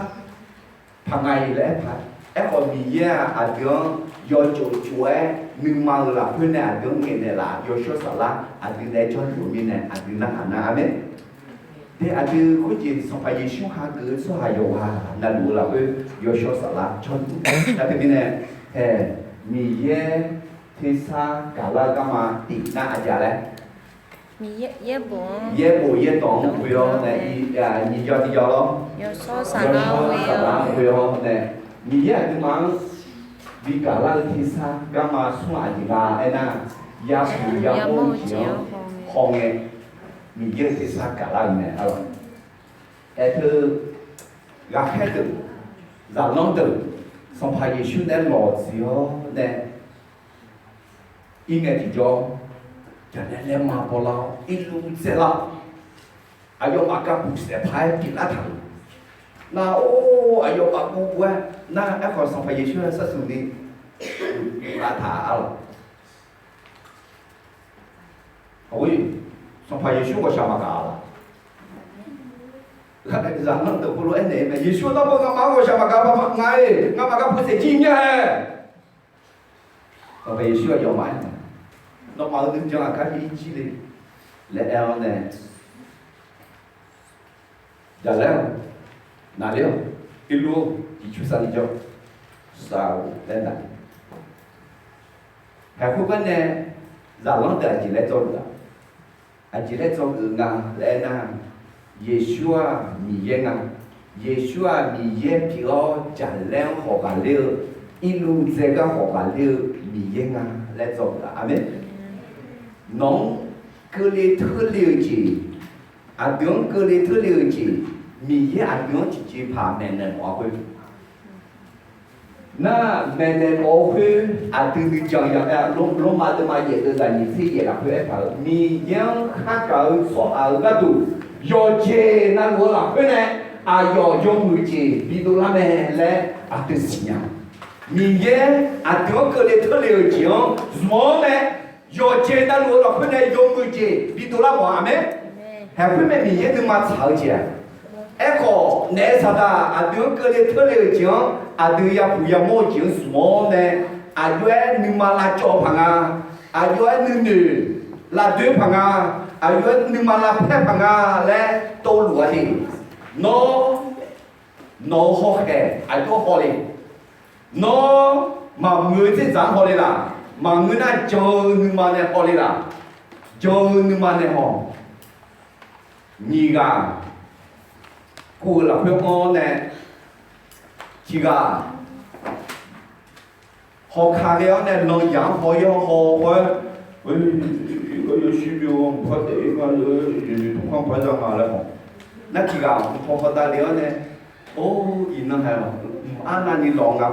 paq nga-iq laer aer paq. Aerkhawf Miqyaer-aq aqdui-anr yawtsof tsof-aer nuima-euq lafkhoer nae aqdui-anr ngaeqnaeq laf-euq yawshawr saflar aqdui naeq-aer jawrluf-eu mirnae aqdui narhaq nar. Aqmeq. De aqdui khoerjeq Sanqpaq Yeqsur hageuf-eu tsawrhaq yawqghaq navluf-eu lafkhoer yawshawr saflar jawrluf-eu. Nar teumirnae, hae, Miqyaer tersar gaqlar-eu garma tiq nar aqjeq laer, yaerbof yaerdawq-anr ghoe-awr nae, nyiq yawr tiq yawr lawr, yawshawr saflar-anr ghoe-awr nae, Miqyaer aqduimaf-anr bi gaqlar-eu tersar garma smr aqjeq nga aernar, yabuq yamawr-eu jeq-anr hawngae, Miqyaer-euq tersar gaqlar-eu mae arlawq. Aerteu, ghaqkhaer deuq, zaqlanr deuq, Sanqpaq Yeqsur nae lawq dziq-awr nae, irngae tiqjawr, jaqlaer laerma bawlar-awr irluv dzaelar-awq. Aqyawfmaf gavbuq saef paq-aer pyeuflar taq-euq. Nar or, aqyawfmaf guv guv-aer nar, aerkhawf Sanqpaq Yeqsur-anr sharsuq ni lavtaq arlawq. Aq, Sanqpaq Yeqsur ghawqshaq maqgaq laf. Zaqlanr deuq heulof-aer naeq-eu mae, Yeqsur-anr nawr beu nga'maf-anr ghawqshaq maqgaq paq nga-iq, nga'maf gavbuq saef jir mya-ae. Sanqpaq Yeqsur aqyawfmaf-anr, nawmaf-euq nuijan aqgar bi ir jir le laer aer-awr nae, jaqlaer-awq, naqler-awq, irluv-awq, ciqcursav ni jawr, sar-awq laer naqler. Haeq khoergar nae zaqlanr deuq aqjeq laer dzawgeuf-a? Aqjeq laer dzawgeuf nga laer aernar, Yeqsur-aq Miqyaer nga. Yeqsur-aq Miqyaer pyeuf-awr jaqlaer-anr khawf ghaqler-eu, irluv dzae gar khawf ghaqler-eu Miqyaer nga laer dzawgeuf-a. Aqmeq. Nawq-anr keuvle teurle-eu jeq Aqdui-anr keuvle teurle-eu jeq, Miqyaer aqdui-anr tiqjeqpaq maeqnaeq mawf-a khoer. Nar, maeqnaeq mawf-eu khoer aqdui nuijan ya mae-a. Lormav deuvma yaef deuv zaqnyiq tser yaef lafkhoer aertaq-euq, Miqyaer-anr khargaq-eu tsawrhaq-euq gharduq yawqjeq navluf-eu lafkhoer nae aqyawf yawmuiq jeq bidov lar mae laer aqdui siqnya. Miqyaer aqdui-anr keuvle teurle-euq jeq-anr zmq-awr nae, yawqjeq navluf-eu lafkhoer nae yawmuiq jeq bidov lar mawf-a. Aqmeq. Haeq khoermae Miqyaer nuima tsaq-eu jeq-aq, aerkhawf naef saqdaq aqdui-anr keuvle teurle-euq jeq-anr aqdui yapuq yamawr-eu jeq-anr zmq-awr nae, aqjox-aer nuima lavcawv paq nga, aqjox-aer nuinoeq lavdoer paq nga, aqjox-aer nuima lavpaer paq nga laer dovluf-a de. Nawr, nawq-eu hawkhaeq aqjox haw le. Nawr, maqmuiq-eu dzerdzaq-anr haw le laq? Maqngeur nar jan-eu nuima nae haw le laq? Jan-eu nuima nae haw. Nyiq ghaq kur-eu lafkhoer-anr nae, tiq ghaq hawkaq ghae-awr nae lan yaq-anr haw ir-awr haw-aer, yawshuir byov-eu mqpar taef-ir nga, yawnoeq tmqkhanr paq-aer za nga laer khawf, nar tiq ghaq mqpaw hawdav le-awr nae, or, iqnan haiq-awq, mq arnavni lawq nga,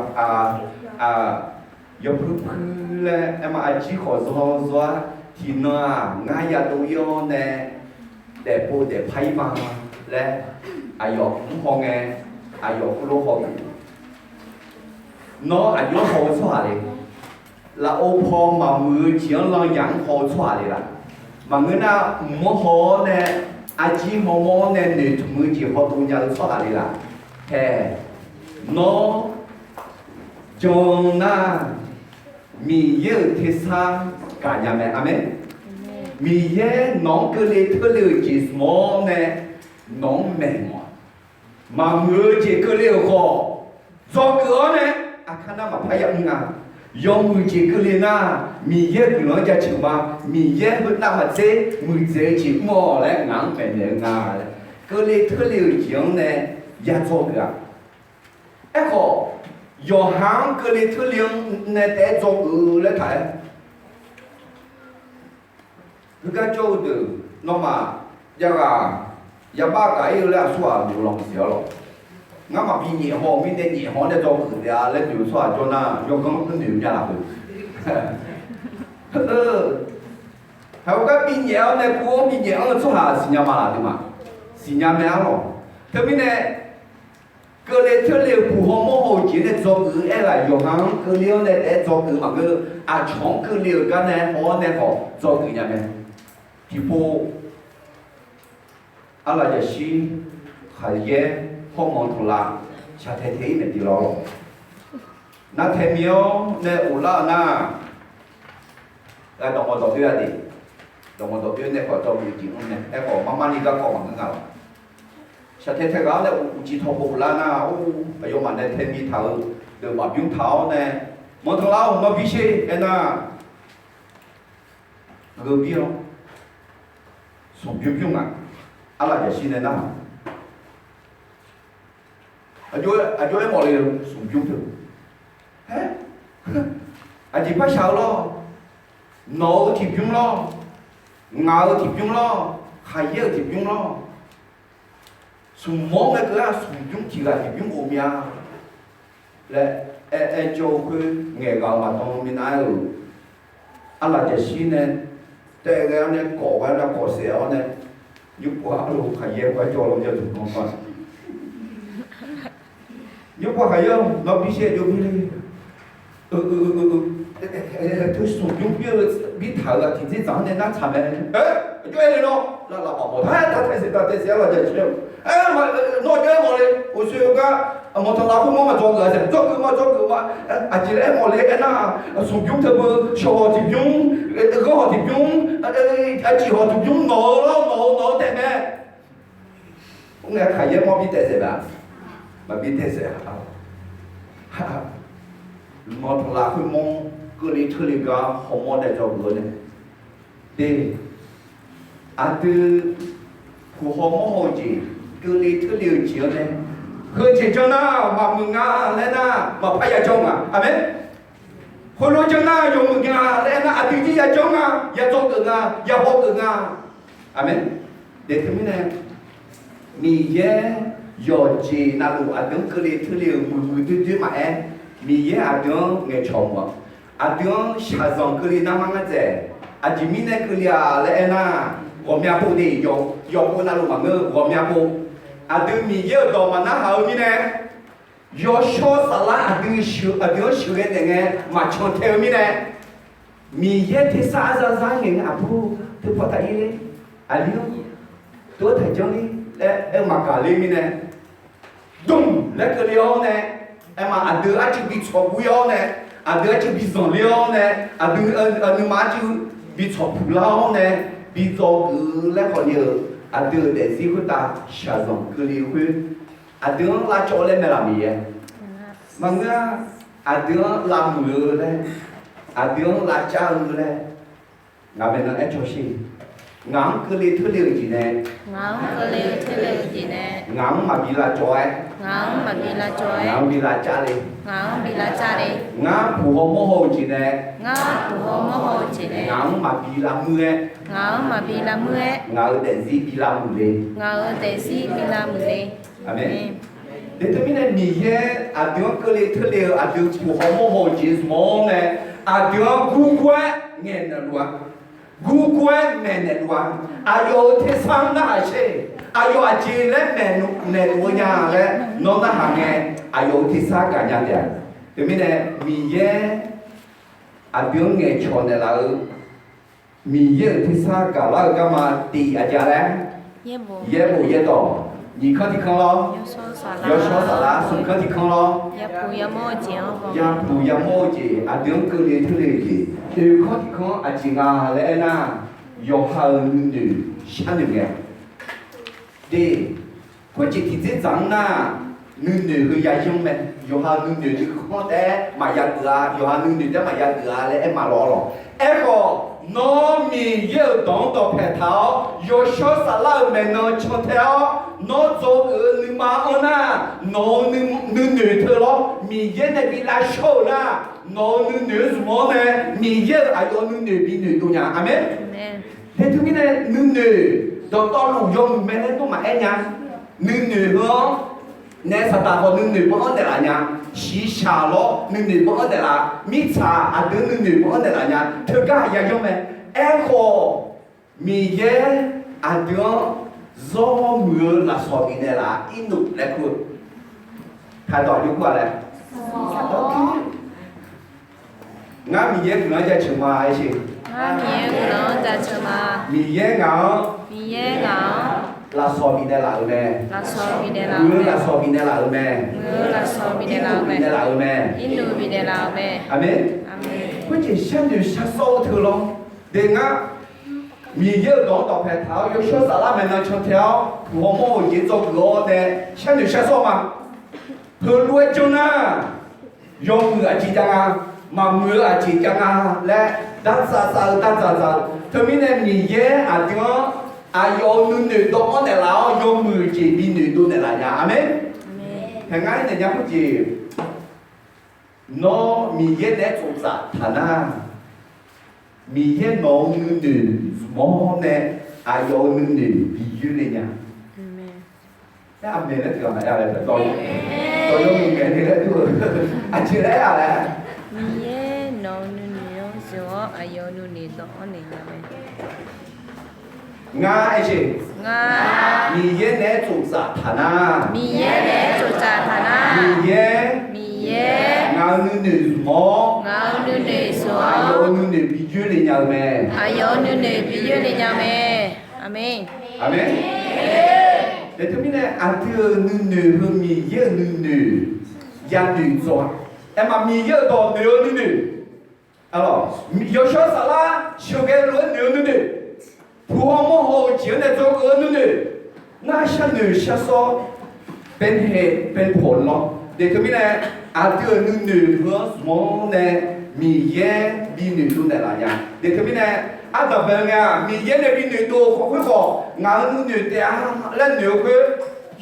yawpuir puir laer aerma arjir khawf zaw zaw-ar, tiqnan-aq ngar yadov ir-awr nae daefpov daefpar ir ma laer, aqyawf mr haw ngae, aqyawf khoerlof haw-eu. Nawr aqjox-anr haw-eu tsawrhaq le. Lafov paw maqmuiq-eu jeq-anr lan yaq-anr haw-eu tsawrhaq le laq? Maqngeur nar mq-anr haw-awr nae, arjir hawmawr-awr nae noeqtmq-eu jeq hawdov nya-eu tsawrhaq le laq? Haeq, nawr jan nar, Miqyaer-euq tersar gaqnya mae. Aqmeq. Miqyaer nawq-anr keuvle teurle-euq jeq zmq-awr nae, nawq-anr maeqnawq-a. Maqmuiq-eu jeq keuvle-euq khawf, dzawgeuf-awr nae, aqkar nar maqpar yamr nga. Yawmuiq jeq keuvle nar, Miqyaer guiqlanq-anr jaceuq ma. Miqyaer heunav maqtser muiqdzaeq-eu jeq mr-awq laer ngaq-anr maeqnaeq-eu nga laer, keuvle teurle-euq jeq-anr nae ya dzawgeuf-a. Aerkhawf, yawqha-anr keuvle teurle-anr nae taef-aer dzawgeuf-eu laer taq-aer, heugar jawr-eu deuq, nawmaf jav ghaq yabar gaq ir-eu laer aqsurghaq noeq lanq siq-awr lawq. Ngar maqbi nyaef haw-eu mirnae nyaef haw-awr nae dzawgeuf taef-a laer noeq-eu tsawrhaq jawr nar, yawganr noeq mya laf-eu. Haeq, heugar bi nyaef-awr nae kur-anr bi nyaef-anr-eu tsawrhaq siqnya ma laf deuq ma. Siqnya mae-ar lawq. Teumirnae, keuvle teurle-euq puq hawmawr haw-eu jeq nae dzawgeuf-eu aerghaq yawqha-anr keuvle-awr nae taef-aer dzawgeuf-eu maqngeur. Aqcawq-anr keuvle-euq gar nae haw-awr nae khawf dzawgeuf nya mae. Tiqpov arlaqjaqshir, khaqyaer, hawrmanq tanqlav, shaqtae tae-ir naeq tiq lawr. Nar tae mir-awr nae ghoflar-eu nar, dawqmawq dawq byoe-a de. Dawqmawq dawq byoe nae khawf dzawgeuf jeq mr mae. Aerkhawf marmarni garkawv maqngeur nga lawq. Shaqtae tae ghaq-awr nae uqcif tawqkhof ghoflar nar, or, aqyawfmaf nae tae mir taq-eu deuq maqbymr taq-awr nae, manq tanqlav-awr nawr bi sher aernar, geubir-awr smq bymr bymr nga. Arlaqjaqshir nae nar, aqjox-aer mawf le-eu smq bymr teu. Aer, aqjeq par shaq-eu lawr. Nawq-eu tiqbymr lawr. Ngaq-euq tiqbymr lawr. Khaqyaer-euq tiqbymr lawr. Smq mawr ngae keuv-aq, smq bymr tiq ghaq tiqbymr of mya laer aer, aer jawr-eu khoer ngaeqghaq-eu maqdan minav-aer-euq, arlaqjaqshir nae taev ghae-awr nae kawf ghae-awr nae kawf saef-awr nae, nymrpov arlo khaqyaer gar jawr law ya duq nan pa. Nymrpov khaqyaer-awr nawr bi shaer jov mir le. Teu smq bymr byoe-eu bi taq-euq aqtiq dzerdzaq-anr nae nartsaq mae. Aer, aqjox-aer le nawr, lavlaf maqmawf ta, tae saef tae saef arlaqjaqshir-awr, nawr aqjox-aer mawf le. Uqshoe-eu gar, manq tanqlav khoermawr maqdzawgeuf-a saef, dzawgeuf ma dzawgeuf ma. Aqjeq laer aer mawf le aernar, smq bymr teu beu shawq hawq tiqbymr, ghanr hawq tiqbymr, aqjeq hawq tiqbymr nawq-eu lawr, nawq-eu nawq-eu taef mae. Mr ngae khaqyaer mawr bi taef saef-a, maqbi taef saef-a. Manq tanqlav khoermawr keuvle teurle gar hawmawr nae dzawgeuf-eu nae, de, aqdui puq hawmawr haw-eu jeq, keuvle teurle-eu jeq-anr nae, heujeq janr nar maqmuiq nga laer nar maqpar ya janr nga. Aqmeq. Khoerlof janr nar yawmuiq nga laer aernar aqdui jir ya janr nga, ya dzawgeuf nga, ya hawgeuf nga. Aqmeq. Teumirnae, Miqyaer yawqjeq navluf aqdui-anr keuvle teule-euq muiqmuiq doerdoer maqaer, Miqyaer aqdui-anr ngaeqcawq mawf-aq, aqdui-anr shaqzanq keuvle narmar ngar dzaeq. Aqjeq mirnae keuvle-aq laer aernar, ghawqmya pov de, yawqpov navluf maqngeur-eu ghawqmya pov. Aqdui Miqyaer-euq dawq maqnarhaq-eu mirnae, yawshawr saflar aqdui-anr sheuqghae naeq ngae maqcan tae-eu mirnae, Miqyaer tersar arzar zar ngaeq ngae aqbur teupaw taq-ir ler, aqli-anr tov-aer taq janr ler laer aer maqgaq ler mirnae, dmq laer keuvle-awr nae, aerma aqdui arcuiv bi tsawqguv-ir-awr nae, aqdui arcuiv bi zanqler-awr nae, aqdui nuima arcuiv bi tsawqpuq lar-awr nae, bi dzawgeuf laer khawf ni-euq aqdui-euq daefzir khoertav shaqzanq keuvle-eu khoer, aqdui-anr lavcawv laer maeqlaf Miqyaer. Maqngeur-a, aqdui-anr lavmuiq-eu laer, aqdui-anr lavcav-eu laer, ngaq maeqnan aer caw sher. Ngaq-anr keuvle teule-euq jeq nae, ngaq-anr keuvle teule-euq jeq nae, ngaq-anr maqbi lavcawv-aer, ngaq-anr maqbi lavcawv-aer, ngaq-anr bi lavcav le, ngaq-anr bi lavcav le. Ngar puq haw mawr haw-eu jeq nae, ngar puq haw mawr haw-eu jeq nae, ngaq-anr maqbi lavmuir-aer, ngaq-anr maqbi lavmuir-aer, ngaq-euq daefzir bi lavmuiq le, ngaq-euq daefzir bi lavmuiq le. Aqmeq. Aqmeq. Teumirnae Miqyaer aqdui-anr keuvle teule-euq aqdui puq haw mawr haw-eu jeq zmq-awr nae, aqdui-anr gurgur-aer ngaeqnaeq luf-a. Gurgur-aer maeqnaeq luf-a. Aqyawf-euq tersar-anr narhaq sher. Aqyawf aqjeq laer maeqnaeq luf-eu nya laer nawr narhaq ngae, aqyawf-euq tersar gaqnya taef-a. Teumirnae Miqyaer aqdui-anr ngaeqcawq naeqlaf-eu Miqyaer-euq tersar gaqlar-eu garma tiq aqja laer, yaerbof yaerdawq, nyiq kanr tiq kanr lawr, yawshawr saflar smq kanr tiq kanr lawr, yapuq yamawr-eu jeq, aqdui-anr keuvle teule-euq jeq, oeq kanr tiq kanr aqjeq nga laer aernar, yawqha-euq nuinoeq sharnoeq ngae, de, khoerjeq tiqdzerdzaq-anr nar, nuinoeq heu yayanr mae. Yawqha nuinoeq nuikhanr taef-aer maqya geuf-a, yawqha nuinoeq taef-aer maqya geuf-a laer aermawf lawq lawq. Aerkhawf, nawr Miqyaer-euq dawq-anr dawqpae taq-awr, yawshawr saflar-euq maeqnan cantae-awr, nawr dzawgeuf-eu nuima anr nar, nawq-euq nuinoeq teu lawr, Miqyaer nae bi lavshawr-euq nar, nawq-euq nuinoeq-anr zmq-awr nae, Miqyaer-euq aqyawf nuinoeq bi noeqdov nya. Aqmeq. Teumirnae nuinoeq dawqtawvluf yawmuiq mae laer nawr maqaer nya. Nuinoeq heu-anr nae saqdaq khawf nuinoeq beu-anr naeqlaf nya. Shiqshaq lawr nuinoeq beu-anr naeqlaf. Mirtsaq aqdui nuinoeq beu-anr naeqlaf nya. Teugar yayanr mae. Aerkhawf, Miqyaer aqdui-anr zawr muiq-eu lafsawq bifnaeq laf-a. Irnuf laer kur-eu taqdawq yur kur-a laer. Ngar Miqyaer guiqlanq-anr jaceuq ma aer sher. Ngar Miqyaer guiqlanq-anr jaceuq ma. Miqyaer ngaq-anr, Miqyaer ngaq-anr lafsawq bifnaeq laf-euq mae. Lafsawq bifnaeq laf-euq, muiq-eu lafsawq bifnaeq laf-euq mae. Muiq-eu lafsawq bifnaeq laf-euq mae. Irnuf bifnaeq laf-euq mae. Irnuf bifnaeq laf-euq mae. Aqmeq. Aqmeq. Khoerjeq sharnoeq sharsawr-eu teu lawr. De ngar Miqyaer-euq dawq-anr dawqpae taq-awr, yawshawr saflar maeqnan cantae-awr, puq haw mawr-euq jeq dzawgeuf-awr nae sharnoeq sharsawr ma. Heulof-aer janr nar, yawmuiq aqjeq jav nga, maqmuiq-eu aqjeq jav nga laer dardzaq dzaq-eu dardzaq dzaq-eu. Teumirnae Miqyaer aqdui-anr aqyawf-euq nuinoeq dawv-anr naeqlaf-awr, yawmuiq jeq binoeq dov naeqlaf nya. Aqmeq. Haeq ngar-aer naeq nya khoerjeq, nawr Miqyaer naeq-aer tsoftsaf taq nar, Miqyaer nawq-euq nuinoeq zmq-awr nae aqyawf-euq nuinoeq bi yoer le nya. Aer aqmeq laer tiqghaq maqaer-a laer dawq, dawqyaw muiq ngaeq ni laer dur-eu aqjeq laer aer-a laer. Miqyaer nawq-euq nuinoeq-anr zmq-awr aqyawf-euq nuinoeq dawv-anr naeq nya mae. Ngar aer jeq, ngar Miqyaer naeq-aer tsoftsaf taq nar, Miqyaer naeq-aer tsoftsaf taq nar, Miqyaer, Miqyaer ngaq-euq nuinoeq zmq-awr, ngaq-euq nuinoeq zmq-awr, aqyawf-euq nuinoeq bi yoer le nya-eu mae. Aqyawf-euq nuinoeq bi yoer le nya mae. Aqmeq. Aqmeq. Teumirnae aqdui-euq nuinoeq heu Miqyaer-euq nuinoeq yanoeq dzawq-a. Aerma Miqyaer-euq dawq noeq-eu nuinoeq, yawshawr saflar sheuqghae lof-aer noeq-eu nuinoeq, puq haw mawr haw-eu jeq-anr nae dzawgeuf-eu nuinoeq, ngar sharnoeq sharsawr baenae baenae pawq lawr. De teumirnae aqdui-euq nuinoeq heu-anr zmq-awr nae Miqyaer binoeq dov naeqlaf nya. De teumirnae ardanq bae-eu ngae-aq, Miqyaer nae binoeq dov-eu khawf khoerkhawf, ngaq-euq nuinoeq taef-a laer noeq-eu khoer,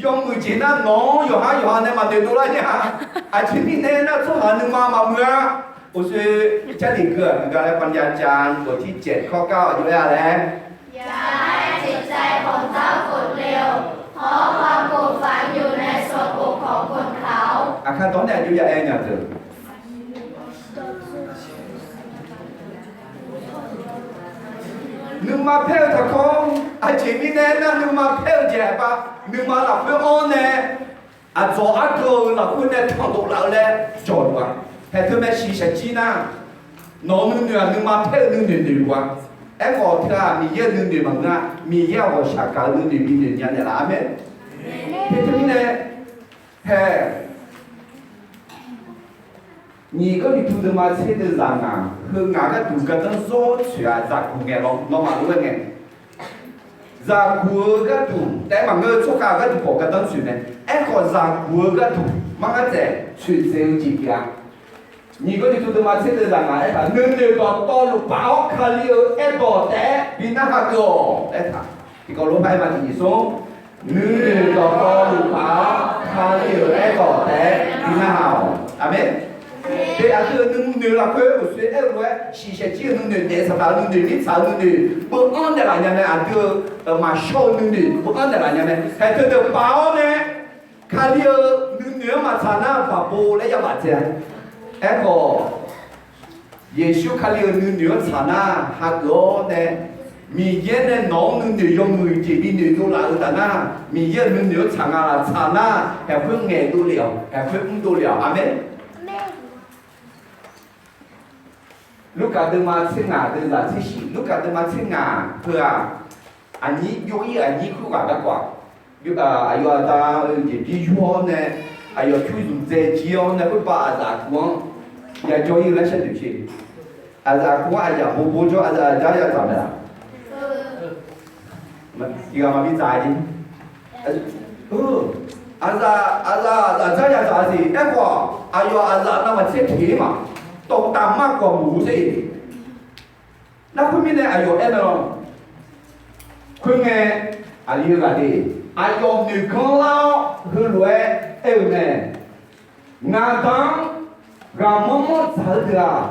yawmuiq jeq nar nawq-anr yawqhar yawqha nae maqnoeq dovlar nya. Aqjeq mirnae nar tsawrhaq nuima maqmuiq-a. Uqshoe Jarlif keuv-aq guiqga laer ปัญญาจารย์ bawqtir caev kawrgar-awq jov-aer-a laer. อย่าให้จิตใจของเจ้าโกรธเกลียว เพราะความโกรธฝังอยู่ในส่วนอกของคนเขา Aqkar dawq-anr nae aqjox ya aer nya deuq. Nuima paer-eu taqkawr, aqjeq mirnae nar nuima paer-eu jeq aqbax, nuima lafkhoer anr nae aqdzawq ardawq-eu lafkhoer nae tanqdov laf-eu laer jawq luf-a. Haeq teu mae shiq shaqjir nar, nawq-euq nuinoeq-aq nuima paer-eu nuinoeq noeq luf-a. Aerkhawf teu-aq Miqyaer-euq nuinoeq maqngeur-a. Miqyaer-aq ghawqshaq gaq-eu nuinoeq binoeq nya naeqlaf-a mae. Haeq teu mirnae, haeq Nyiq Gawrliqtu deuvma tser deuvzaq ngaq, heu ngaq gharduq gardanr zawr tsoeq-aq zaqguq ngae lawr, nawmaf lof-aer ngae. Zaqguq-eu gharduq taef-aer maqngeur-eu tsawrkhav-eu gharduq khawf gardanr tsoeq mae. Aerkhawf zaqguq-eu gharduq mar ngar dzaeq tsoeqdzaeq-eu jeq pyeuf-a. Nyiq Gawrliqtu deuvma tser deuvzaq ngaq aertaq, nuinoeq dawqtawvluf paf-awr Kali-euq aerdawq taef-aer bi narhaq keuv-awq laer taq. Tiqkawv lof-aer ma tiqnyiq smr, nuinoeq dawqtawvluf paf-awr Kali-euq aerdawq taef-aer bi narhaq-awq. Aqmeq. Te aqdui-euq nuinoeq lafkhoer uqshoe aer-eu lof-aer shiqshaq jir-eu nuinoeq, daef saqdaq-eu nuinoeq, mirtsaq-eu nuinoeq beu-anr naeqlaf nya mae. Aqdui-euq maqshawr-eu nuinoeq beu-anr naeqlaf nya mae. Haeq teu deuq paf-awr nae Kali-euq nuinoeq-anr maqtsaq nar baqbo laer yabaf dzae-a. Aerkhawf, Yeqsur Kali-euq nuinoeq-anr tsaq nar hageuf-awr nae, Miqyaer nae nawq-anr nuinoeq yawmuiq jeq binoeq dovlaf-eu taf nar, Miqyaer-euq nuinoeq-anr tsaq nga laf tsaq nar, haeq khoer ngaeqdov le-awq, haeq khoer mrdov le-awq. Aqmeq. Lurkaf deuvma tser ngaq deuvzaq tser shiq, Lurkaf deuvma tser ngaq heu-aq, aqnyir byov-ir aqnyir khoerghaq garkawv-aq, aqyawf aqda-eu jeqbir yur-awr nae, aqyawf pyur zmq dzae jir-awr nae khoerbav aqzaf aqkuv-anr yajawr-ir-eu laer sharnoeq sher. Aqzaf aqkuv-anr aqyaf bobo jawr, aqzaf aqda yadzaq mae laf? Tiqghaq maqbi dzaq-a jeq. Aqzaf, aqzaf, aqzaf aqda yadzaq-a siq. Aerkhawf, aqyawf aqzaf navmaqtser teq-ir ma. Dawqtaf mar kawq muq-eu sher. Nar khoermirnae aqyawf aer mae lawr. Khoerngae, aqli-eu ghaq de, aqyawf noeq ganr lar-awr heulof-aer aer-eu mae. Ngaq Da-anr ghaqmanr manr dzaq-eu deuq-aq,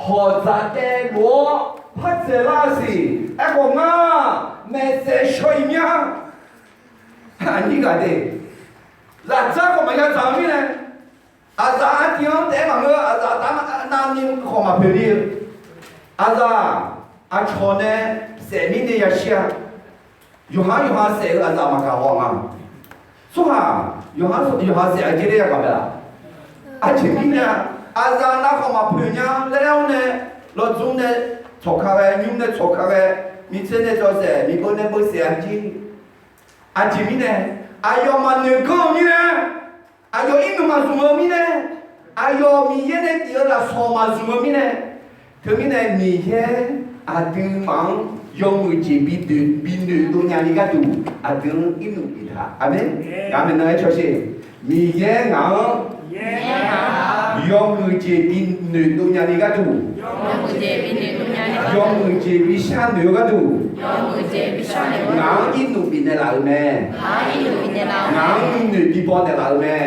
hawq dzaq daev lof-awr par dzaeqlar-a siq. Aerkhawf ngar maeqsaef shaw-iq mya. Aqnyir ghaq de, zaqdzar khawf maqya dzaq-eu mirnae, aqzaf artiv-anr taef-aer maqngeur, aqzaf aqda navni khawf maqpoeq ni-eu, aqzaf aqcawq nae saef mirnae yashir-a. Yawqha yawqha saef-eu aqzaf maqgaq haw nga. Tsawrhaq yawqha yawqha saef aqjeq laer yagaq mae laf? Aqjeq mirnae-aq, aqzaf navkhawf maqpoeq nya laer-awr nae, lawdzmr nae tsawq ka ghae, nymr nae tsawq ka ghae, miqtser nae tsawq saef, miqbeu nae beu saef-a jeq. Aqjeq mirnae, aqyawf maqnoeq ganr-eu mirnae, aqyawf irnmq maqzmq-eu mirnae, aqyawf Miqyaer nae tif-eu lafsawq maqzmq-eu mirnae, teumirnae Miqyaer aqduimaf-anr yawmuiq jeq binoeq dov nyani gharduq aqdui-anr irnmq bif taq. Aqmeq. Ngaq maeqnan-aer cawsher. Miqyaer ngaq-anr yawmuiq jeq binoeq dov nyani gharduq, yawmuiq jeq bishar noeq-eu gharduq, ngaq-anr irnmq bifnaeq laf-euq mae. Ngaq-anr nuinoeq bibaw naeqlaf-euq mae.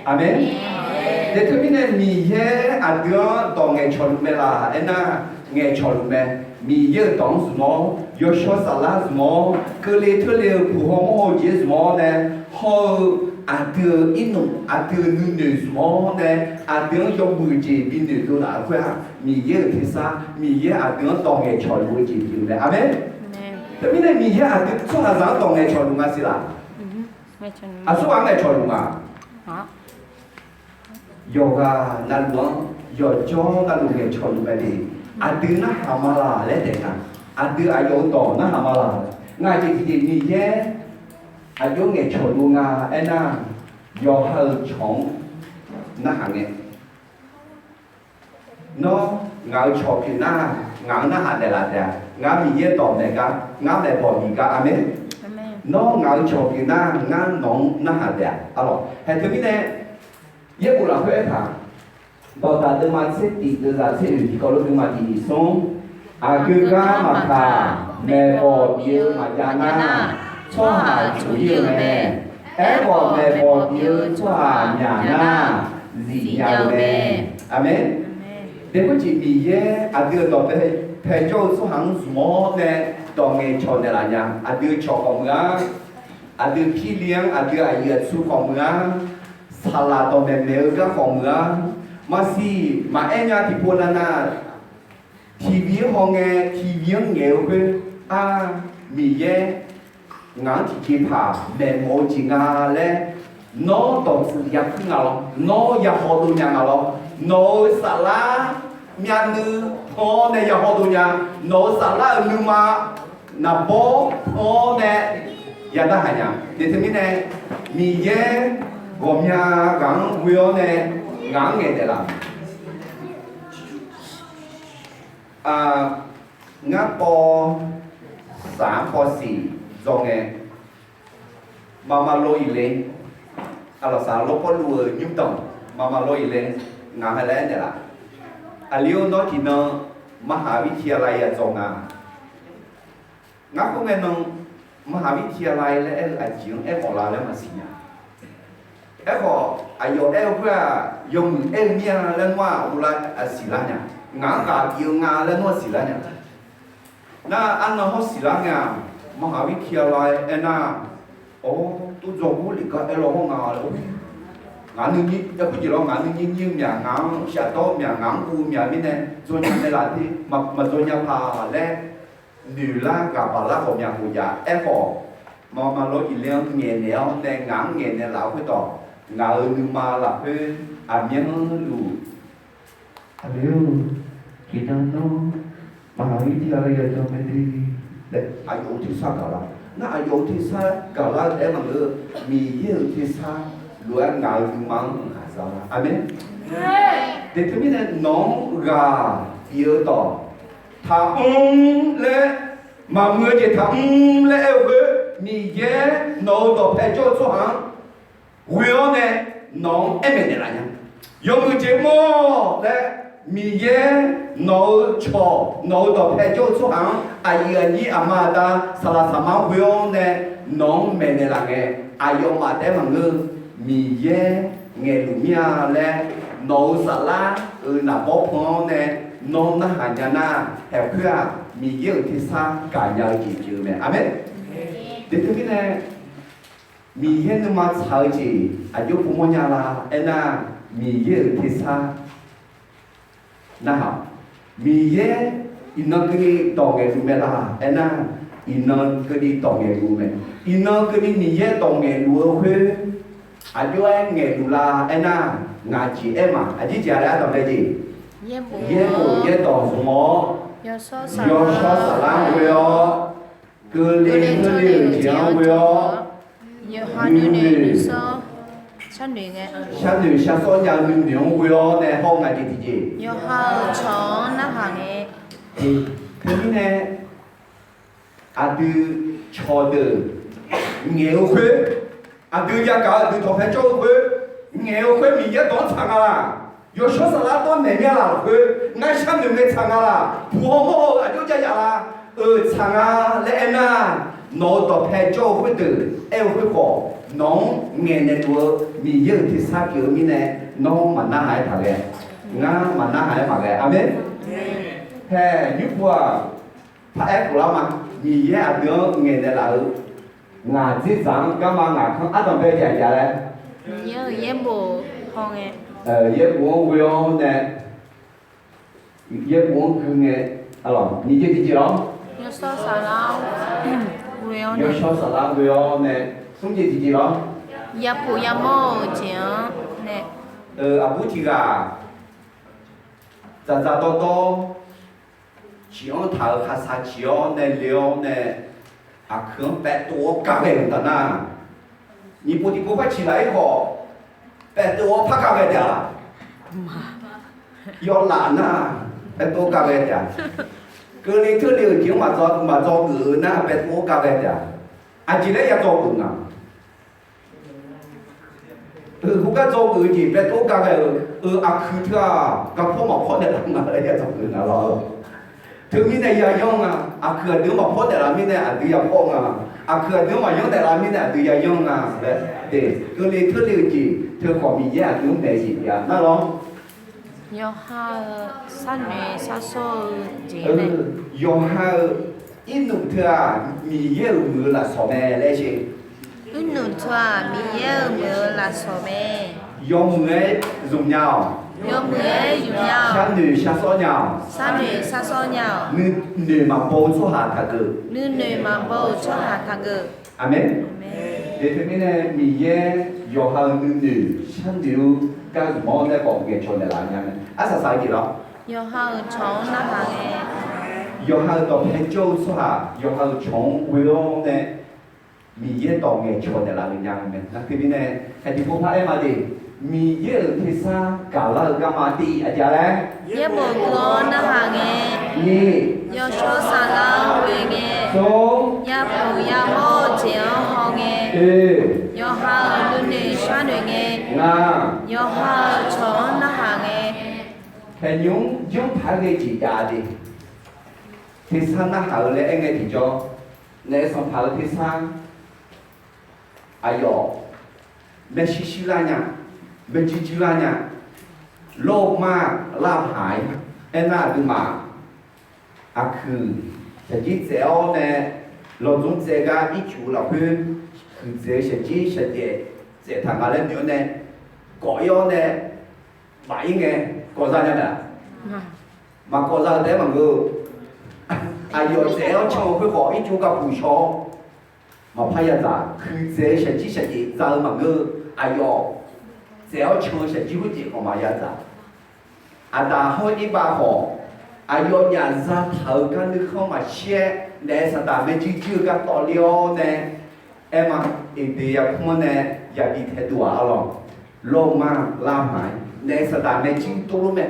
Aqmeq. Te teumirnae Miqyaer aqdui-anr dawq ngaeqcawq luf mae laf aernar, ngaeqcawq luf mae. Miqyaer-euq dawq-anr zmq-awr, yawshawr saflar zmq-awr, keuvle teule-eu buq hawmawr-eu jeq zmq-awr nae, hawr-eu aqdui-euq irnmq, aqdui-euq nuinoeq zmq-awr nae, aqdui-anr yawmuiq jeq binoeq dovlaf-eu khoer-aq, Miqyaer-euq tersar, Miqyaer aqdui-anr dawq ngaeqcawq luf-eu jeq pyeuf mae. Aqmeq. Teumirnae Miqyaer aqdui tsawrhaqzaq-anr dawq ngaeqcawq luf nga siq laf? Aqsurghaq-anr ngaeqcawq luf nga. Yawqghaq navluf-anr yawqjawr navluf ngaeqcawq luf mae de. Aqdui narhaq ma laq laer daef nga. Aqdui aqyawf-euq dawq narhaq ma laq. Ngaq jeq tiqjeq Miqyaer aqjox ngaeqcawq luf nga aernar, yawqha-euq cawq-anr narhaq ngae. Nawr ngaq-euq cawq pyeuf nar, ngaq-anr narhaq naeqlaf taef-a. Ngar Miqyaer dawq maeq gar, ngar maeqbawq bif gar. Aqmeq. Nawr ngaq-euq cawq pyeuf nar, ngar nawq-anr narhaq taef-a. Arlawq, haeq teumirnae yaerbof lafkhoer aertaq, Dawqdaq deuvma tser tif deuvzaq tser oeq tiqkawv lof deuvma tiq nyiq smr. Aqgeu gar maqkaq, maeqbawq bif-eu maqjav nar, tsawrhaq tsof-ir-eu mae. Aerkhawf maeqbawq bif-eu tsawrhaq myaq nar, zifnya-eu mae. Aqmeq. Khoerjeq Miqyaer aqdui-euq dawq pae jawr-eu tsawrhaq-anr zmq-awr nae dawq ngaeqcawq naeqlaf nya. Aqdui-euq cawq khawf meuq-a. Aqdui-euq pirli-anr, aqdui-euq aqyuif aqtsu khawf meuq-a. Saqlaq dawqmaeq maeq-eu gar khawf meuq-a. Maqsiq maqaer nya tiqpov navnav, TV-anr hawngae, TV-anr ngaeq-eu khoer, ar, Miqyaer ngaq-anr tiqjeqpaq maeqmawf-eu jeq nga laer, nawr dawqtsuif yakuir nga lawr, nawr ya hawdov nya nga lawr, nawq-euq saflar myavnuiv pan-awr nae ya hawdov nya, nawq-euq saflar-euq nuima naqbawr pan-awr nae ya narhaq nya. Naef teumirnae, Miqyaer ghawqmya ghaq-anr ghoe-awr nae ngaq-anr ngaeqnaeq laf-euq Ngar paw saq-anr paw siq dzaw ngae, maqmaqlo iqle, aqlawq saq lawr pawrluv-euq nymrdanq, maqmaqlo iqle, ngaq ha laer aernaeq laf. Aqli-or, nawr tiqnan มหาวิทยาลัย ya dzaw nga. Ngar khoerngae nan มหาวิทยาลัย laer aer-eu aqjeq-anr aerkhawf la laer maqsiq nya. Aerkhawf aqyawf aer-eu khoer-aq, yawmuiq aer-eu mir-a laer nawr-aq uvlar-a siqlar nya. Ngaq-anr ghaq bif-eu nga laer nawr-aq siqlar nya. Nar arnan hawr siqlar ngae-aq, มหาวิทยาลัย aernar, awr, tov dzaw gur lef gar aer law hawr nga laer, ngaq nuinyir, aer khoerjeq lawr ngaq nuinyir nyir-eu myaq, ngaq-anr shafdawr-eu myaq, ngaq-anr guv-eu myaq mirnae dzaw nya mae laf te, maqdzaw nya paq laer noeq lar ghaq baq lar khawf myaq khof jav. Aerkhawf, maqmaqlo iqle-anr ngaeqnaeq-awr nae ngaq-anr ngaeqnaeq laf-eu khoerdawq, ngaq-euq nuima lafkhoer aqmyanluf, aqli-or, tiqnan nawr มหาวิทยาลัย ya dzaw mae de laer aqyawf-euq tersar gaqlar. Nar aqyawf-euq tersar gaqlar-eu taef-aer maqngeur-eu, Miqyaer-euq tersar lof-aer ngaq-euq nuima-anr maqgaq za-a. Aqmeq. Daeq teumirnae nawq-anr ghaq bif-eu dawq taqmr laer, maqmuiq-eu jeq taqmr laer aer-eu khoer, Miqyaer nawq-euq dawqpae jawr-eu tsawrhaq-anr ghoe-awr nae nawq-anr aer maeqnaeq laf nya. Yawmuiq jeq mawr laer, Miqyaer nawq-euq cawq, nawq-euq dawqpae jawr-eu tsawrhaq-anr aqyuif aqnyir aqma aqda saqlaq saqma-anr ghoe-awr nae nawq-anr maeqnaeq laf ngae, aqyawfmaf taef-aer maqngeur-eu, Miqyaer ngaeqluf mir-a laer, nawq-euq saflar-euq naqbawr pan-awr nae nawr narhaq nya nar, haeqkhoer-aq Miqyaer-euq tersar gaqnya-eu jeq pyeuf-eu mae. Aqmeq. Daeq teumirnae Miqyaer nuima tsaq-eu jeq aqjox pov mawrnya la aernar, Miqyaer-euq tersar narhaq. Miqyaer iqnan keuvni dawq ngaeqluf mae la aernar, iqnan keuvni dawq ngaeqluf mae. Iqnan keuvni Miqyaer dawq ngaeqluf-eu khoer aqjox-aer ngaeqluf la aernar, ngaq jeq aer ma. Aqjeq jeq-a laer ardanq bae jeq, yaerbof yaerdawq zmq-awr, yawshawr saflar ghoe-awr, keuvle keuvle-euq jeq-anr ghoe-awr, nuinoeq sharnoeq shar sawr nya-eu nuinoeq-anr ghoe-awr nae hawr-eu nga jeq tiqjeq, yawqha-euq cawq-anr narhaq ngae. Teumirnae aqdui cawqdeuq ngaeq-eu khoer, aqdui yagaq-eu aqdui dawqpae jawr-eu khoer, ngaeq-eu khoer Miqyaer dawq-anr tsaq nga laq? Yawshawr saflar dawr naeq mir-a laq lafkhoer, ngar sharnoeq ngae tsaq nga laq? Puq hawmawr-eu aqjox jav yaf la? Euq, tsaq nga laer aernar, nawq-euq dawqpae jawr-eu khoerdeuq aer-eu khoerkhawf, nawq-anr ngaeqnaeq luf-eu Miqyaer-euq tersar pyeuf-eu mirnae, nawr maqnarhaq-aer taqghae. Ngar maqnarhaq-aer maqghae. Aqmeq. Hae, nymrpuq-aq, paraer khof lar ma. Miqyaer aqdui-anr ngaeqnaeq laf-eu ngaq dzerdzaq-anr garma ngaq kanr ardanq bae jav jav laer, Miqyaer-euq yaerbof hawngae, yaerbof-anr ghoe-awr nae, yaerbof-anr gui ngae, aqlawq nyiq jeq tiqjeq lawr, yawshawr saflar ghoe-awr nae, smr jeq tiqjeq lawr, yapuq yamawr-eu jeq-anr nae, aqbur tiq ghaq dzaqdzaq dawrdawr ciq-anr taq-euq khaqsaq ciq-awr nae le-awr nae, aqkuiq-anr paev tov-awr gaq ghae-euq taf nar, nyiq pov tiq pov par ciq laf-ir khawf, paev tov-awr par gaq ghae taef-a. Yawlaf nar, paev tov-awr gaq ghae taef-a. Keuvle keuvle-euq jeq-anr maqdzaw geuf-eu nar, paev tov-awr gaq ghae taef-a. Aqjeq laer ya dzaw geuf nga? Heugar dzaw geuf-eu jeq paev tov-awr gaq ghae-euq, euq aqkuiq teu-aq garpawr maqpawr naeqlaf nga laer ya dzaw geuf nga lawr. Teumirnae yayanr nga. Aqkuiq aqdui-anr maqpawr naeqlaf mirnae aqdui yapawr nga. Aqkuiq aqdui-anr maqyanr naeqlaf mirnae aqdui yayanr nga laer, keuvle keuvle-euq jeq teu khawf Miqyaer aqdui-anr maeq-eu jeq pyeuf-a nar lawr. Yawqha-euq sharnoeq sharsawr-eu jeq-anr nae, yawqha-euq irnmq teu-aq, Miqyaer-euq muiq-eu lafsawq mae laer sher. Irnmq teu-aq, Miqyaer-euq muiq-eu lafsawq mae. Yawmuiq-aer zmq nya-awq. Yawmuiq-aer zmq nya-awq. Sharnoeq sharsawr nya-awq. Sharnoeq sharsawr nya-awq. Nuinoeq maqbaw-eu tsawrhaq taqgeuf. Nuinoeq maqbaw-euq tsawrhaq taqgeuf. Aqmeq. Aqmeq. Teumirnae Miqyaer yawqha-euq nuinoeq sharnoeq-eu gar zmq-awr nae khawf ngaeqcawq naeqlaf nya mae. Arsaq saq-eu jeq lawr. Yawqha-euq cawq-anr narhaq ngae, yawqha-euq dawqpae jawr-eu tsawrhaq yawqha-euq cawq-anr ghoe-awr nae Miqyaer dawq ngaeqcawq naeqlaf-eu nya-eu mae. Nar teumirnae, aqdui bawr par aer ma de, Miqyaer-euq tersar gaqlar-eu garma tiq aqjeq laer, yaerbof gui-awr narhaq ngae, ni, yawshawr saflar-anr ghoe ngae, yapuq yamawr-eu jeq-anr haw ngae, oe, yawqha-euq nuinoeq sharnoeq ngae, nga, yawqha-euq cawq-anr narhaq ngae, haeqnymr janrpaq-aer ghae jeq jav de. Tersar narhaq-eu laer aer ngae tiqjawr, naef sanqpaq-eu tersar aqyawf maershuir shuir lar nya, maeqjuir juir lar nya, lawrmar lar haq-aer, aernar aqduimaf aqkuiq shaqjir tsaev-awr nae, lawqdzmr tsaev gar ircuf lafkhoer huiqdzaeq-eu shaqjir shaqjaeq tsaev taq nga laer noeq-awr nae, gawf-ir-awr nae, baf-ir ngae, gawf za nya mae-aq. Maqgawf za-eu taef-aer maqngeur-eu. Aqyawf tsaev-awr can-eu khoerkhawf ircuf gavpuq shaw-awr, maqpar yadzaq. Huiqdzaeq-eu shaqjir shaqjaeq za-eu maqngeur-eu. Aqyawf tsaev-awr can-eu shaqjir khoerjeq khawf maqya dzaq. Aqdaq hawr-ir bav khawf, aqyawfnyaf zataq-euq gar nuikhanr maqshir-aer, naef saqdaq maeqjuir juir-eu gar tawvler-awr nae, aer ma, Eqdeq yapmr-anr nae yabi taedov-aq arlawq. Lawrmar lar haq-aer naef saqdaq maeqjuir dovlof mae.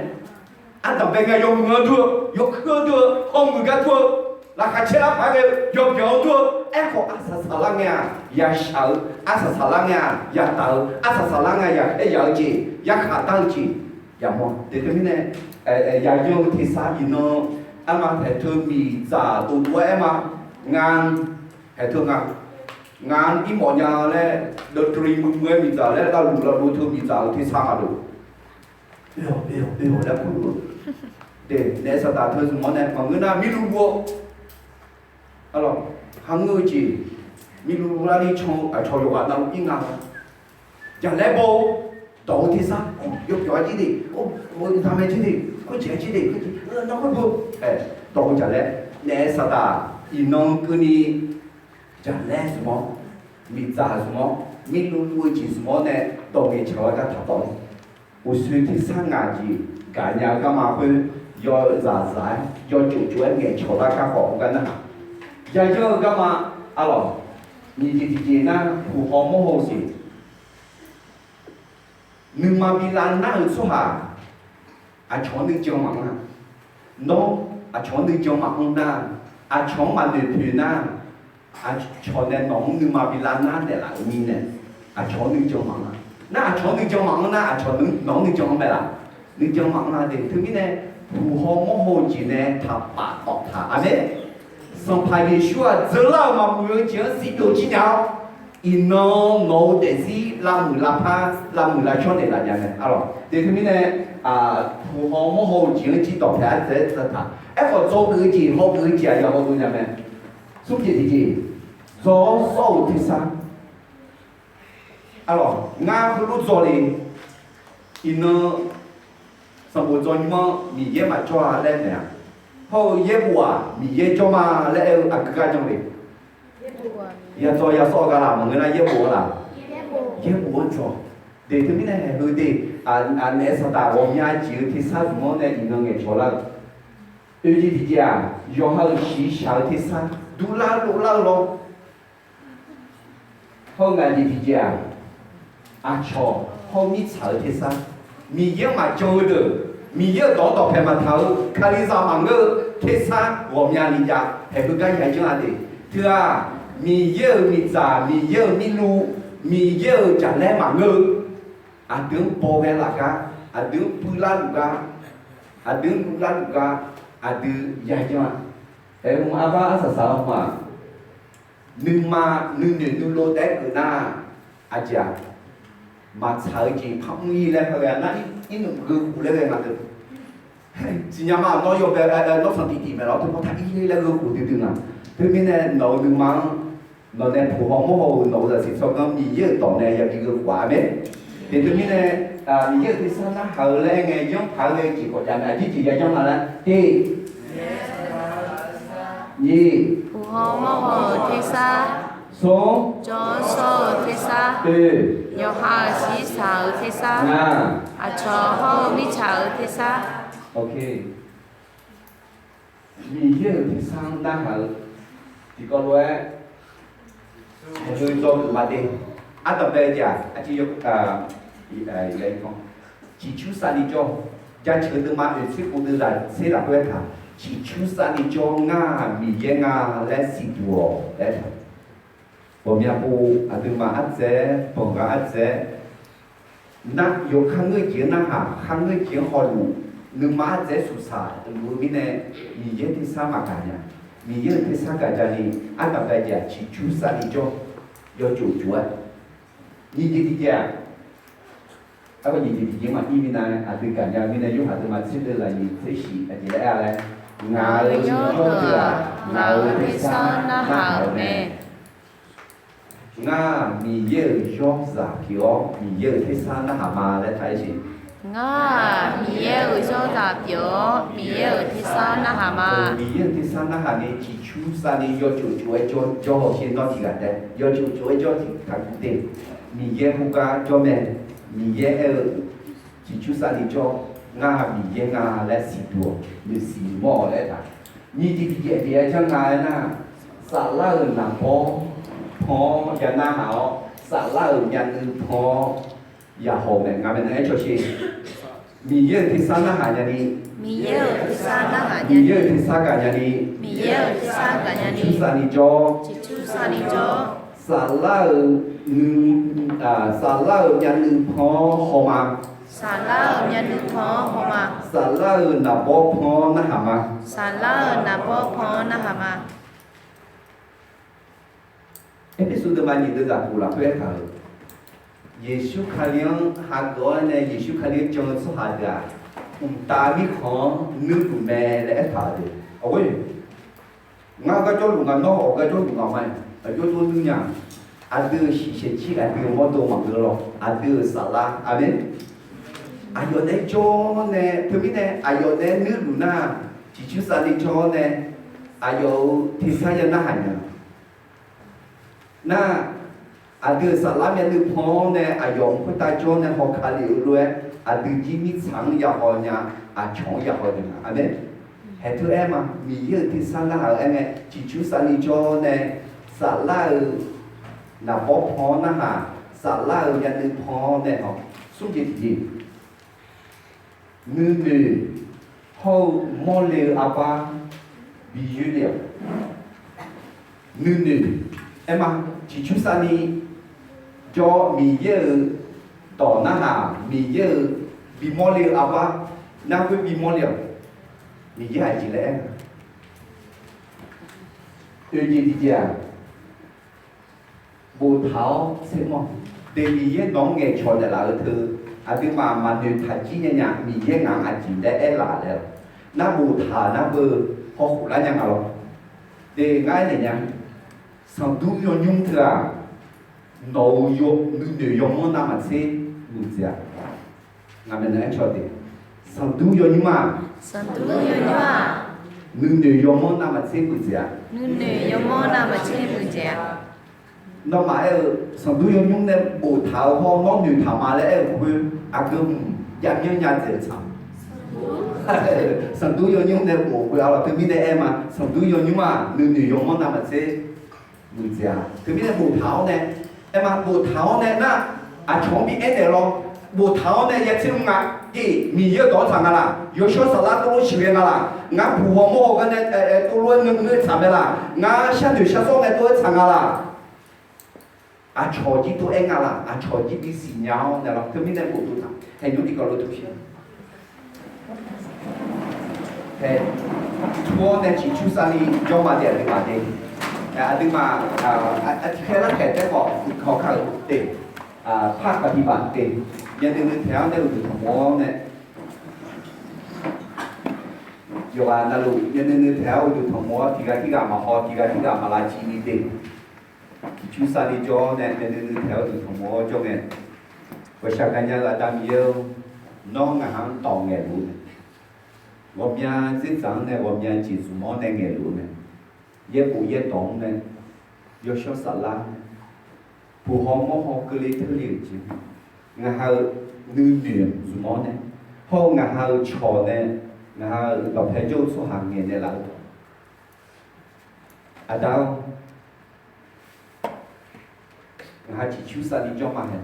Ardanqbae ngae yawmuiq-anr dur-eu, yawkuir-anr dur-eu, hawmuiq gar dur-eu, laqkhaq caer lar paq-aer ghae-eu yawbyanq-anr dur-eu, aerkhawf arsaq saqlar ngae-aq yashaq-eu, arsaq saqlar ngae-aq yadaq-eu, arsaq saqlar ngae-aq yaqkhaer yaq-eu jeq, yarkhaq dar-eu jeq, yamawr. Teumirnae, yaqyan-eu tersar iqnan, arma taeq teu miqdzaq dovdov-aer aer ma, ngar, haeq teu nga, ngar irmawf nya laer, dawqtawq muiq muiq-aer miqdzaq laer lavluf lavluf teu miqdzaq-euq tersar maqlof. Oe-awq, oe-awq, oe-awq laer kur-eu. De, naef saqdaq teu zmq-anr nae maqngeur nar mirluv luv-awr, arlawq, kharngeur-eu jeq, mirluv luv larni can-eu aqcawq yawqghaq navluf ir nga-a. Jaqlaer baw-eu, dawq-eu tersar, yawpyawq-aer jir de, zaqmaeq jir de, khoerjeq-aer jir de, khoerjeq, nar khoer beu, dawq-eu jaqlaer, naef saqdaq iqnan keuvni, jaqlaer zmq-awr, miqdzaq zmq-awr, mirluv luv-eu jeq zmq-awr nae dawq ngaeqcawq-aer gar taqdawq-a. Uqshoe tersar ngaq jeq gaqnya-eu garma khoer, yawzaq zaq-aer yawcuf cuf-aer ngaeqcawq lar kar khawf-eu gar nar, yayanr-eu garma, arlawq, nyiq jeq tiqjeq nar puq haw mawr haw-eu jeq. Nuima bi lavnar-euq tsawrhaq, aqcawq-anr nuijan maqanr-a. Nawr aqcawq-anr nuijan maqanr nar, aqcawq-anr maqnoeq poeq nar, aqcawq nae nawq-anr nuima bi lavnar naeqlaf-euq mirnae, aqcawq-anr nuijan maqanr-a. Nar aqcawq-anr nuijan maqanr nar, aqcawq nawq-anr nuijan-anr mae laf? Nuijan maqanr-a de. Teumirnae, puq haw mawr haw-eu jeq nae taqpaf tawf taq. Aqmeq. Sanqpaq Yeqsur-aq, dzeur lar-euq maqmuiq-eu jeq-anr siqdov jir nya-awr, iqnan nawq-eu daefzir lavmuiq lavpar lavmuiq lavshawr naeqlaf nya mae. Arlawq, de teumirnae, puq haw mawr haw-eu jeq-anr jir dawqpae-aer dzaeq-aer taq. Aerkhawf, dzawgeuf-eu jeq hawgeuf-eu jeq-aq ya hawdov nya mae. Smr jeq tiqjeq, dzaw-awr sawr-euq tersar. Arlawq, ngar heulof dzaw le. Iqnan sanqbof dzaw nymr-anr Miqyaer maqjawr-a laer naeq-aq, hawr-eu yaerbof-aq Miqyaer jawr ma laer aer-eu aqgeu gar jan le. Yadzaw yasawr-eu gar laf maqngeur nar yaerbof-a laf? Yaerbof-anr dzaw. De teumirnae haeq heu de, naef saqdaq ghawqmya jeq-eu tersar zmq-anr nae iqnan ngaeqcawq lar-eu. Oeq jeq tiqjeq-aq, yawqha-euq shiqshaq-eu tersar, duvlar dovlar-eu lawr. Hawr-eu ngaq jeq tiqjeq-aq, aqcawq hawr-eu mirtsaq-eu tersar, Miqyaer-anr maqjan-eu deuq, Miqyaer-euq dawq-anr dawqpae maqtaq-eu, Kalizaq maqngeur-eu tersar ghawqmyani jav. Haeq heugar yayanr-a de. Teu-aq, Miqyaer-euq miqdzaq, Miqyaer-euq mirluv, Miqyaer-euq jaqlaer maqngeur-eu, aqdui-anr baw ghae laf gar, aqdui-anr puiv larluf gar, aqdui-anr luv larluf gar, aqdui yayanr-a. Haeq-eu arbar arsaq saq-eu ma. Nuima nuinoeq nuilov taef-aer geuf nar, aqjeq-aq, Maqtsaq-eu jeq par mr-ir laer hae ghae nar, irnmq geukhof laer ghae nga deuq. Siqnya ma, nawr yawbae, nawr sanqtiq tiq maeq lawr, teu mawr taq-ir laer geukhof duidui nga. Teumirnae nawq-euq nuima-anr, nawq nae puq haw mawr haw-euq nawq-euq zaqsiq tsawrganr Miqyaer-euq dawq nae yabi geukhof-a mae. Tiqteu mirnae, Miqyaer-euq tersar narhaq-eu laer aer ngae, yanrpaq-aer ghae-eu jeq khawf jav mae, aqjir jeq ya yanr ma laer te. Nyiq, puq haw mawr haw-euq tersar. Smr, jawr-awr shawr-eu tersar. Oe, yawqha-euq shiqshaq-euq tersar. Ngaq, aqcawq hawr-eu mirtsaq-euq tersar. Miqyaer-euq tersar-anr narhaq-eu tiqkawv lof-aer, aqyawf-eu jawrduq maqde. Ardanqbae-eu jeq-aq, aqciq yaw, ciqcur savni jawr. Jaceuq deuvma oeq tser pov deuv zaq tser lafkhoer aertaq, ciqcur savni jawr, ngar-aq Miqyaer nga laer siqduq-awq laer aertaq. Bawqmya pov aqduimaf ardzaeq-aer, banqghaq ardzaeq-aer, nar yawkhav ngeur jeq-anr narhaq, khav ngeur jeq-anr hawluf, nuima ardzaeq-aer suqsaq luf-eu mirnae, Miqyaer tersar maqgaq nya. Miqyaer-euq tersar gaq ja ni, ardanqbae jeq-aq ciqcur savni jawr, yawtsov tsov-aer. Nyiq jeq tiqjeq-aq, arnyiq jeq tiqjeq maqir minav, aqdui gaq nya-eu mirnae, Yorhaq deuvma tser deuv zaqnyiq tser shiq aqjeq laer aer-a laer, ngaq-euq yawr deuq-aq, ngaq-euq tersar narhaq-euq mae. Ngar Miqyaer-euq yawrzaq pyeuf-awr, Miqyaer-euq tersar narhaq ma laer taq-aer siq. Ngar-aq Miqyaer-euq yawrzaq pyeuf-awr, Miqyaer-euq tersar narhaq ma. Miqyaer-euq tersar narhaq ni ciqcur savni yawtsov tsov-aer jawr, jawr hawsher nawr tiq ghaq taef, yawtsov tsov-aer jawr tiq taq gu te. Miqyaer khoergar jawr mae. Miqyaer aer-eu, ciqcur savni jawr, ngar-aq Miqyaer nga laer siqduq-awq, noeqsiq noeqmawr-awq laer aertaq. Nyiq jeq tiqjeq aqjeq-aer janr nga aernar, saflar-euq naqbawr pan-awr ya narhaq-awr, saflar-euq myavnuiv pan-awr ya haw-eu mae. Ngaq maeqnan aer cawsher. Miqyaer-euq tersar narhaq nyani, Miqyaer-euq tersar narhaq nyani, Miqyaer-euq tersar gaq nyani, Miqyaer-euq tersar gaq nyani, ciqcur savni jawr, ciqcur savni jawr, saflar-euq nui, saflar-euq myavnuiv pan-awr haw ma. Saflar-euq myavnuiv pan-awr haw ma. Saflar-euq naqbawr pan-awr narhaq ma. Saflar-euq naqbawr pan-awr narhaq ma. Erpersu deuvma nyiq deuv zaq khof lafkhoer aertaq-euq, Yeqsur Kali-anr hageuf-awr nae Yeqsur Kali-anr jan-eu tsawrhaq deuq-aq, mqtav mirkhanq-anr nuirluf mae laer aertaq-euq deuq. Awr, ngar gar jawrluf nga, nawr hawq gar jawrluf nga ma-aer, aqjox jawr nuir nya. Aqdui-euq shiqshaeq jir aqdui-euq mawrdo maqngeur lawr, aqdui-euq saflar. Aqmeq. Aqyawf nae jawr nae, teumirnae aqyawf nae nuirluf nar, ciqcur savni jawr-awr nae aqyawf-euq tersar ya narhaq nya. Nar, aqdui-euq saflar myavnuiv pan-awr nae aqyawf-euq khoertav jawr nae hawkale-euq lof-aer, aqdui jir mirtsaq-anr ya haw nya, aqcawq-anr ya haw nya. Aqmeq. Haeq teu aer ma, Miqyaer-euq tersar narhaq-eu aer ngae, ciqcur savni jawr-awr nae, saflar-euq naqbawr pan-awr narhaq, saflar-euq myavnuiv pan-awr nae haw. Smr jeq tiqjeq, nuinoeq hawr-eu mawrle-eu arbar bi yoer le-awq. Nuinoeq aer ma, ciqcur savni jawr, Miqyaer-euq dawq narhaq, Miqyaer-euq bimawr le-eu arbar nar khoer bimawr le-awq. Miqyaer aqjeq laer aer-eu, oeq jeq tiqjeq-aq, boftaq-awr tser mawr. Deuq Miqyaer nawq-anr ngaeqcawq naeqlaf-eu teu, aqduimaf maqnoeq taqjir nya nya, Miqyaer ngaq-anr aqjeq laer aerlaf laer-awq. Nar boftaq nar beu hawkhof lar nya nga lawr. Deuq ngar aernaeq nya, sanqdur yawnymr teu-aq, nawq-euq nuinoeq yawmanr navmaqtser muiqdzaeq-a. Ngaq maeqnan aer caw de, sanqdur yawnymr-aq, sanqdur yawnymr-aq, nuinoeq yawmanr navmaqtser muiqdzaeq-a. Nuinoeq yawmanr navmaqtser muiqdzaeq-a. Nawmaf aer-eu, sanqdur yawnymr nae boftaq-eu hawr nawr noeqtaq ma laer aer-euq khoer, aqgeu mq javmyanr nya dzaeq-eu tsaq. Sanqdur yawnymr nae bof khoer-a lawq. Teumirnae aer ma, sanqdur yawnymr-aq nuinoeq yawmanr navmaqtser muiqdzaeq-a. Teumirnae boftaq-awr nae, aer ma, boftaq-awr nae nar, aqcawq-anr bi aernaeq lawr, boftaq-awr nae ya tser mr nga. Iq, Miqyaer-euq dawq-anr tsaq nga laq? Yawshawr saflar tov lof siq ghae nga laq? Ngar puq haw mawr haw gar nae tov lof-aer nuinoeq tsaq mae laq? Ngar sharnoeq sharsawr nae tov-aer tsaq nga laq? Aqcawq jir tov-aer nga laq? Aqcawq jir bisiq nya-awr nae lawr. Teumirnae boftaq, haeqnymr tiqkawv lof tov shir. Haeq, tov-awr nae ciqcur savni jawr ma de, aqduimaf de. Aqduimaf, aqtiqkhaer larkhaeq taef khawf uqkawq kar-euq de. Par kaqdi baf te, myavnuiv nuiv taeq-awr nae uqduq tanqmawf-awr nae, yawqghaq navluf myavnuiv nuiv taeq-awr uqduq tanqmawf-awr tiqghaq tirghaq maqhaw, tiqghaq tirghaq maqlavciv ni de. Ciqcur savni jawr-awr nae myavnuiv nuiv taeq-awr uqduq tanqmawf-awr jawr ngae, ghawqshaq gaqnya-eu Aqda Miqyaer-or, nawr ngaq ha-anr dawq ngaeqluf-eu mae. Ghawqmya dzerdzaq-anr nae ghawqmya jeq zmq-awr nae ngaeqluf-eu mae. Yaerbof yaerdawq-anr nae, yawshawr saflar-anr nae, puq haw mawr haw keuvle teurle-euq jeq, ngaq ha-euq nuinoeq zmq-awr nae, hawr-eu ngaq ha-euq cawq nae, ngaq ha-euq dawqpae jawr-eu tsawrhaq ngaeqnaeq laf-eu dawq. Aqda-or, ngaq ha ciqcur savni jawr ma hae,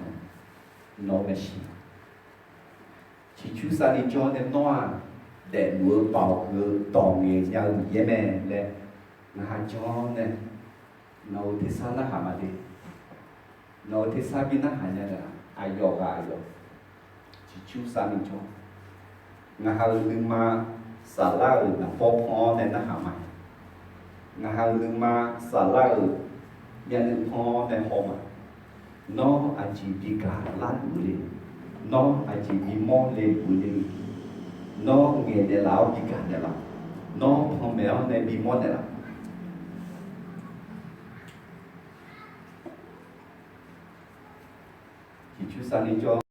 nawq-eu maeqshi. Ciqcur savni jawr nae nawr-aq, daefluf-eu baoq huiq-eu dawq ngaeq nya-eu Miqyaer mae laer, ngaq ha jawr nae, nawq-euq tersar narhaq ma de. Nawq-euq tersar bi narhaq nya-a, aqyawf ghaq aqyawf ciqcur savni jawr. Ngaq ha-euq nuima saflar-euq naqbawr pan-awr nae narhaq ma. Ngaq ha-euq nuima saflar-euq myavnuiv pan-awr nae haw ma. Nawr aqjeq bi gaq larluf-eu le? Nawr aqjeq bimawr le luf-eu le? Nawr ngaeqnaeq laf-awr bi gaq naeqlaf? Nawr panmaeq-awr nae bimawr naeqlaf? Ciqcur savni jawr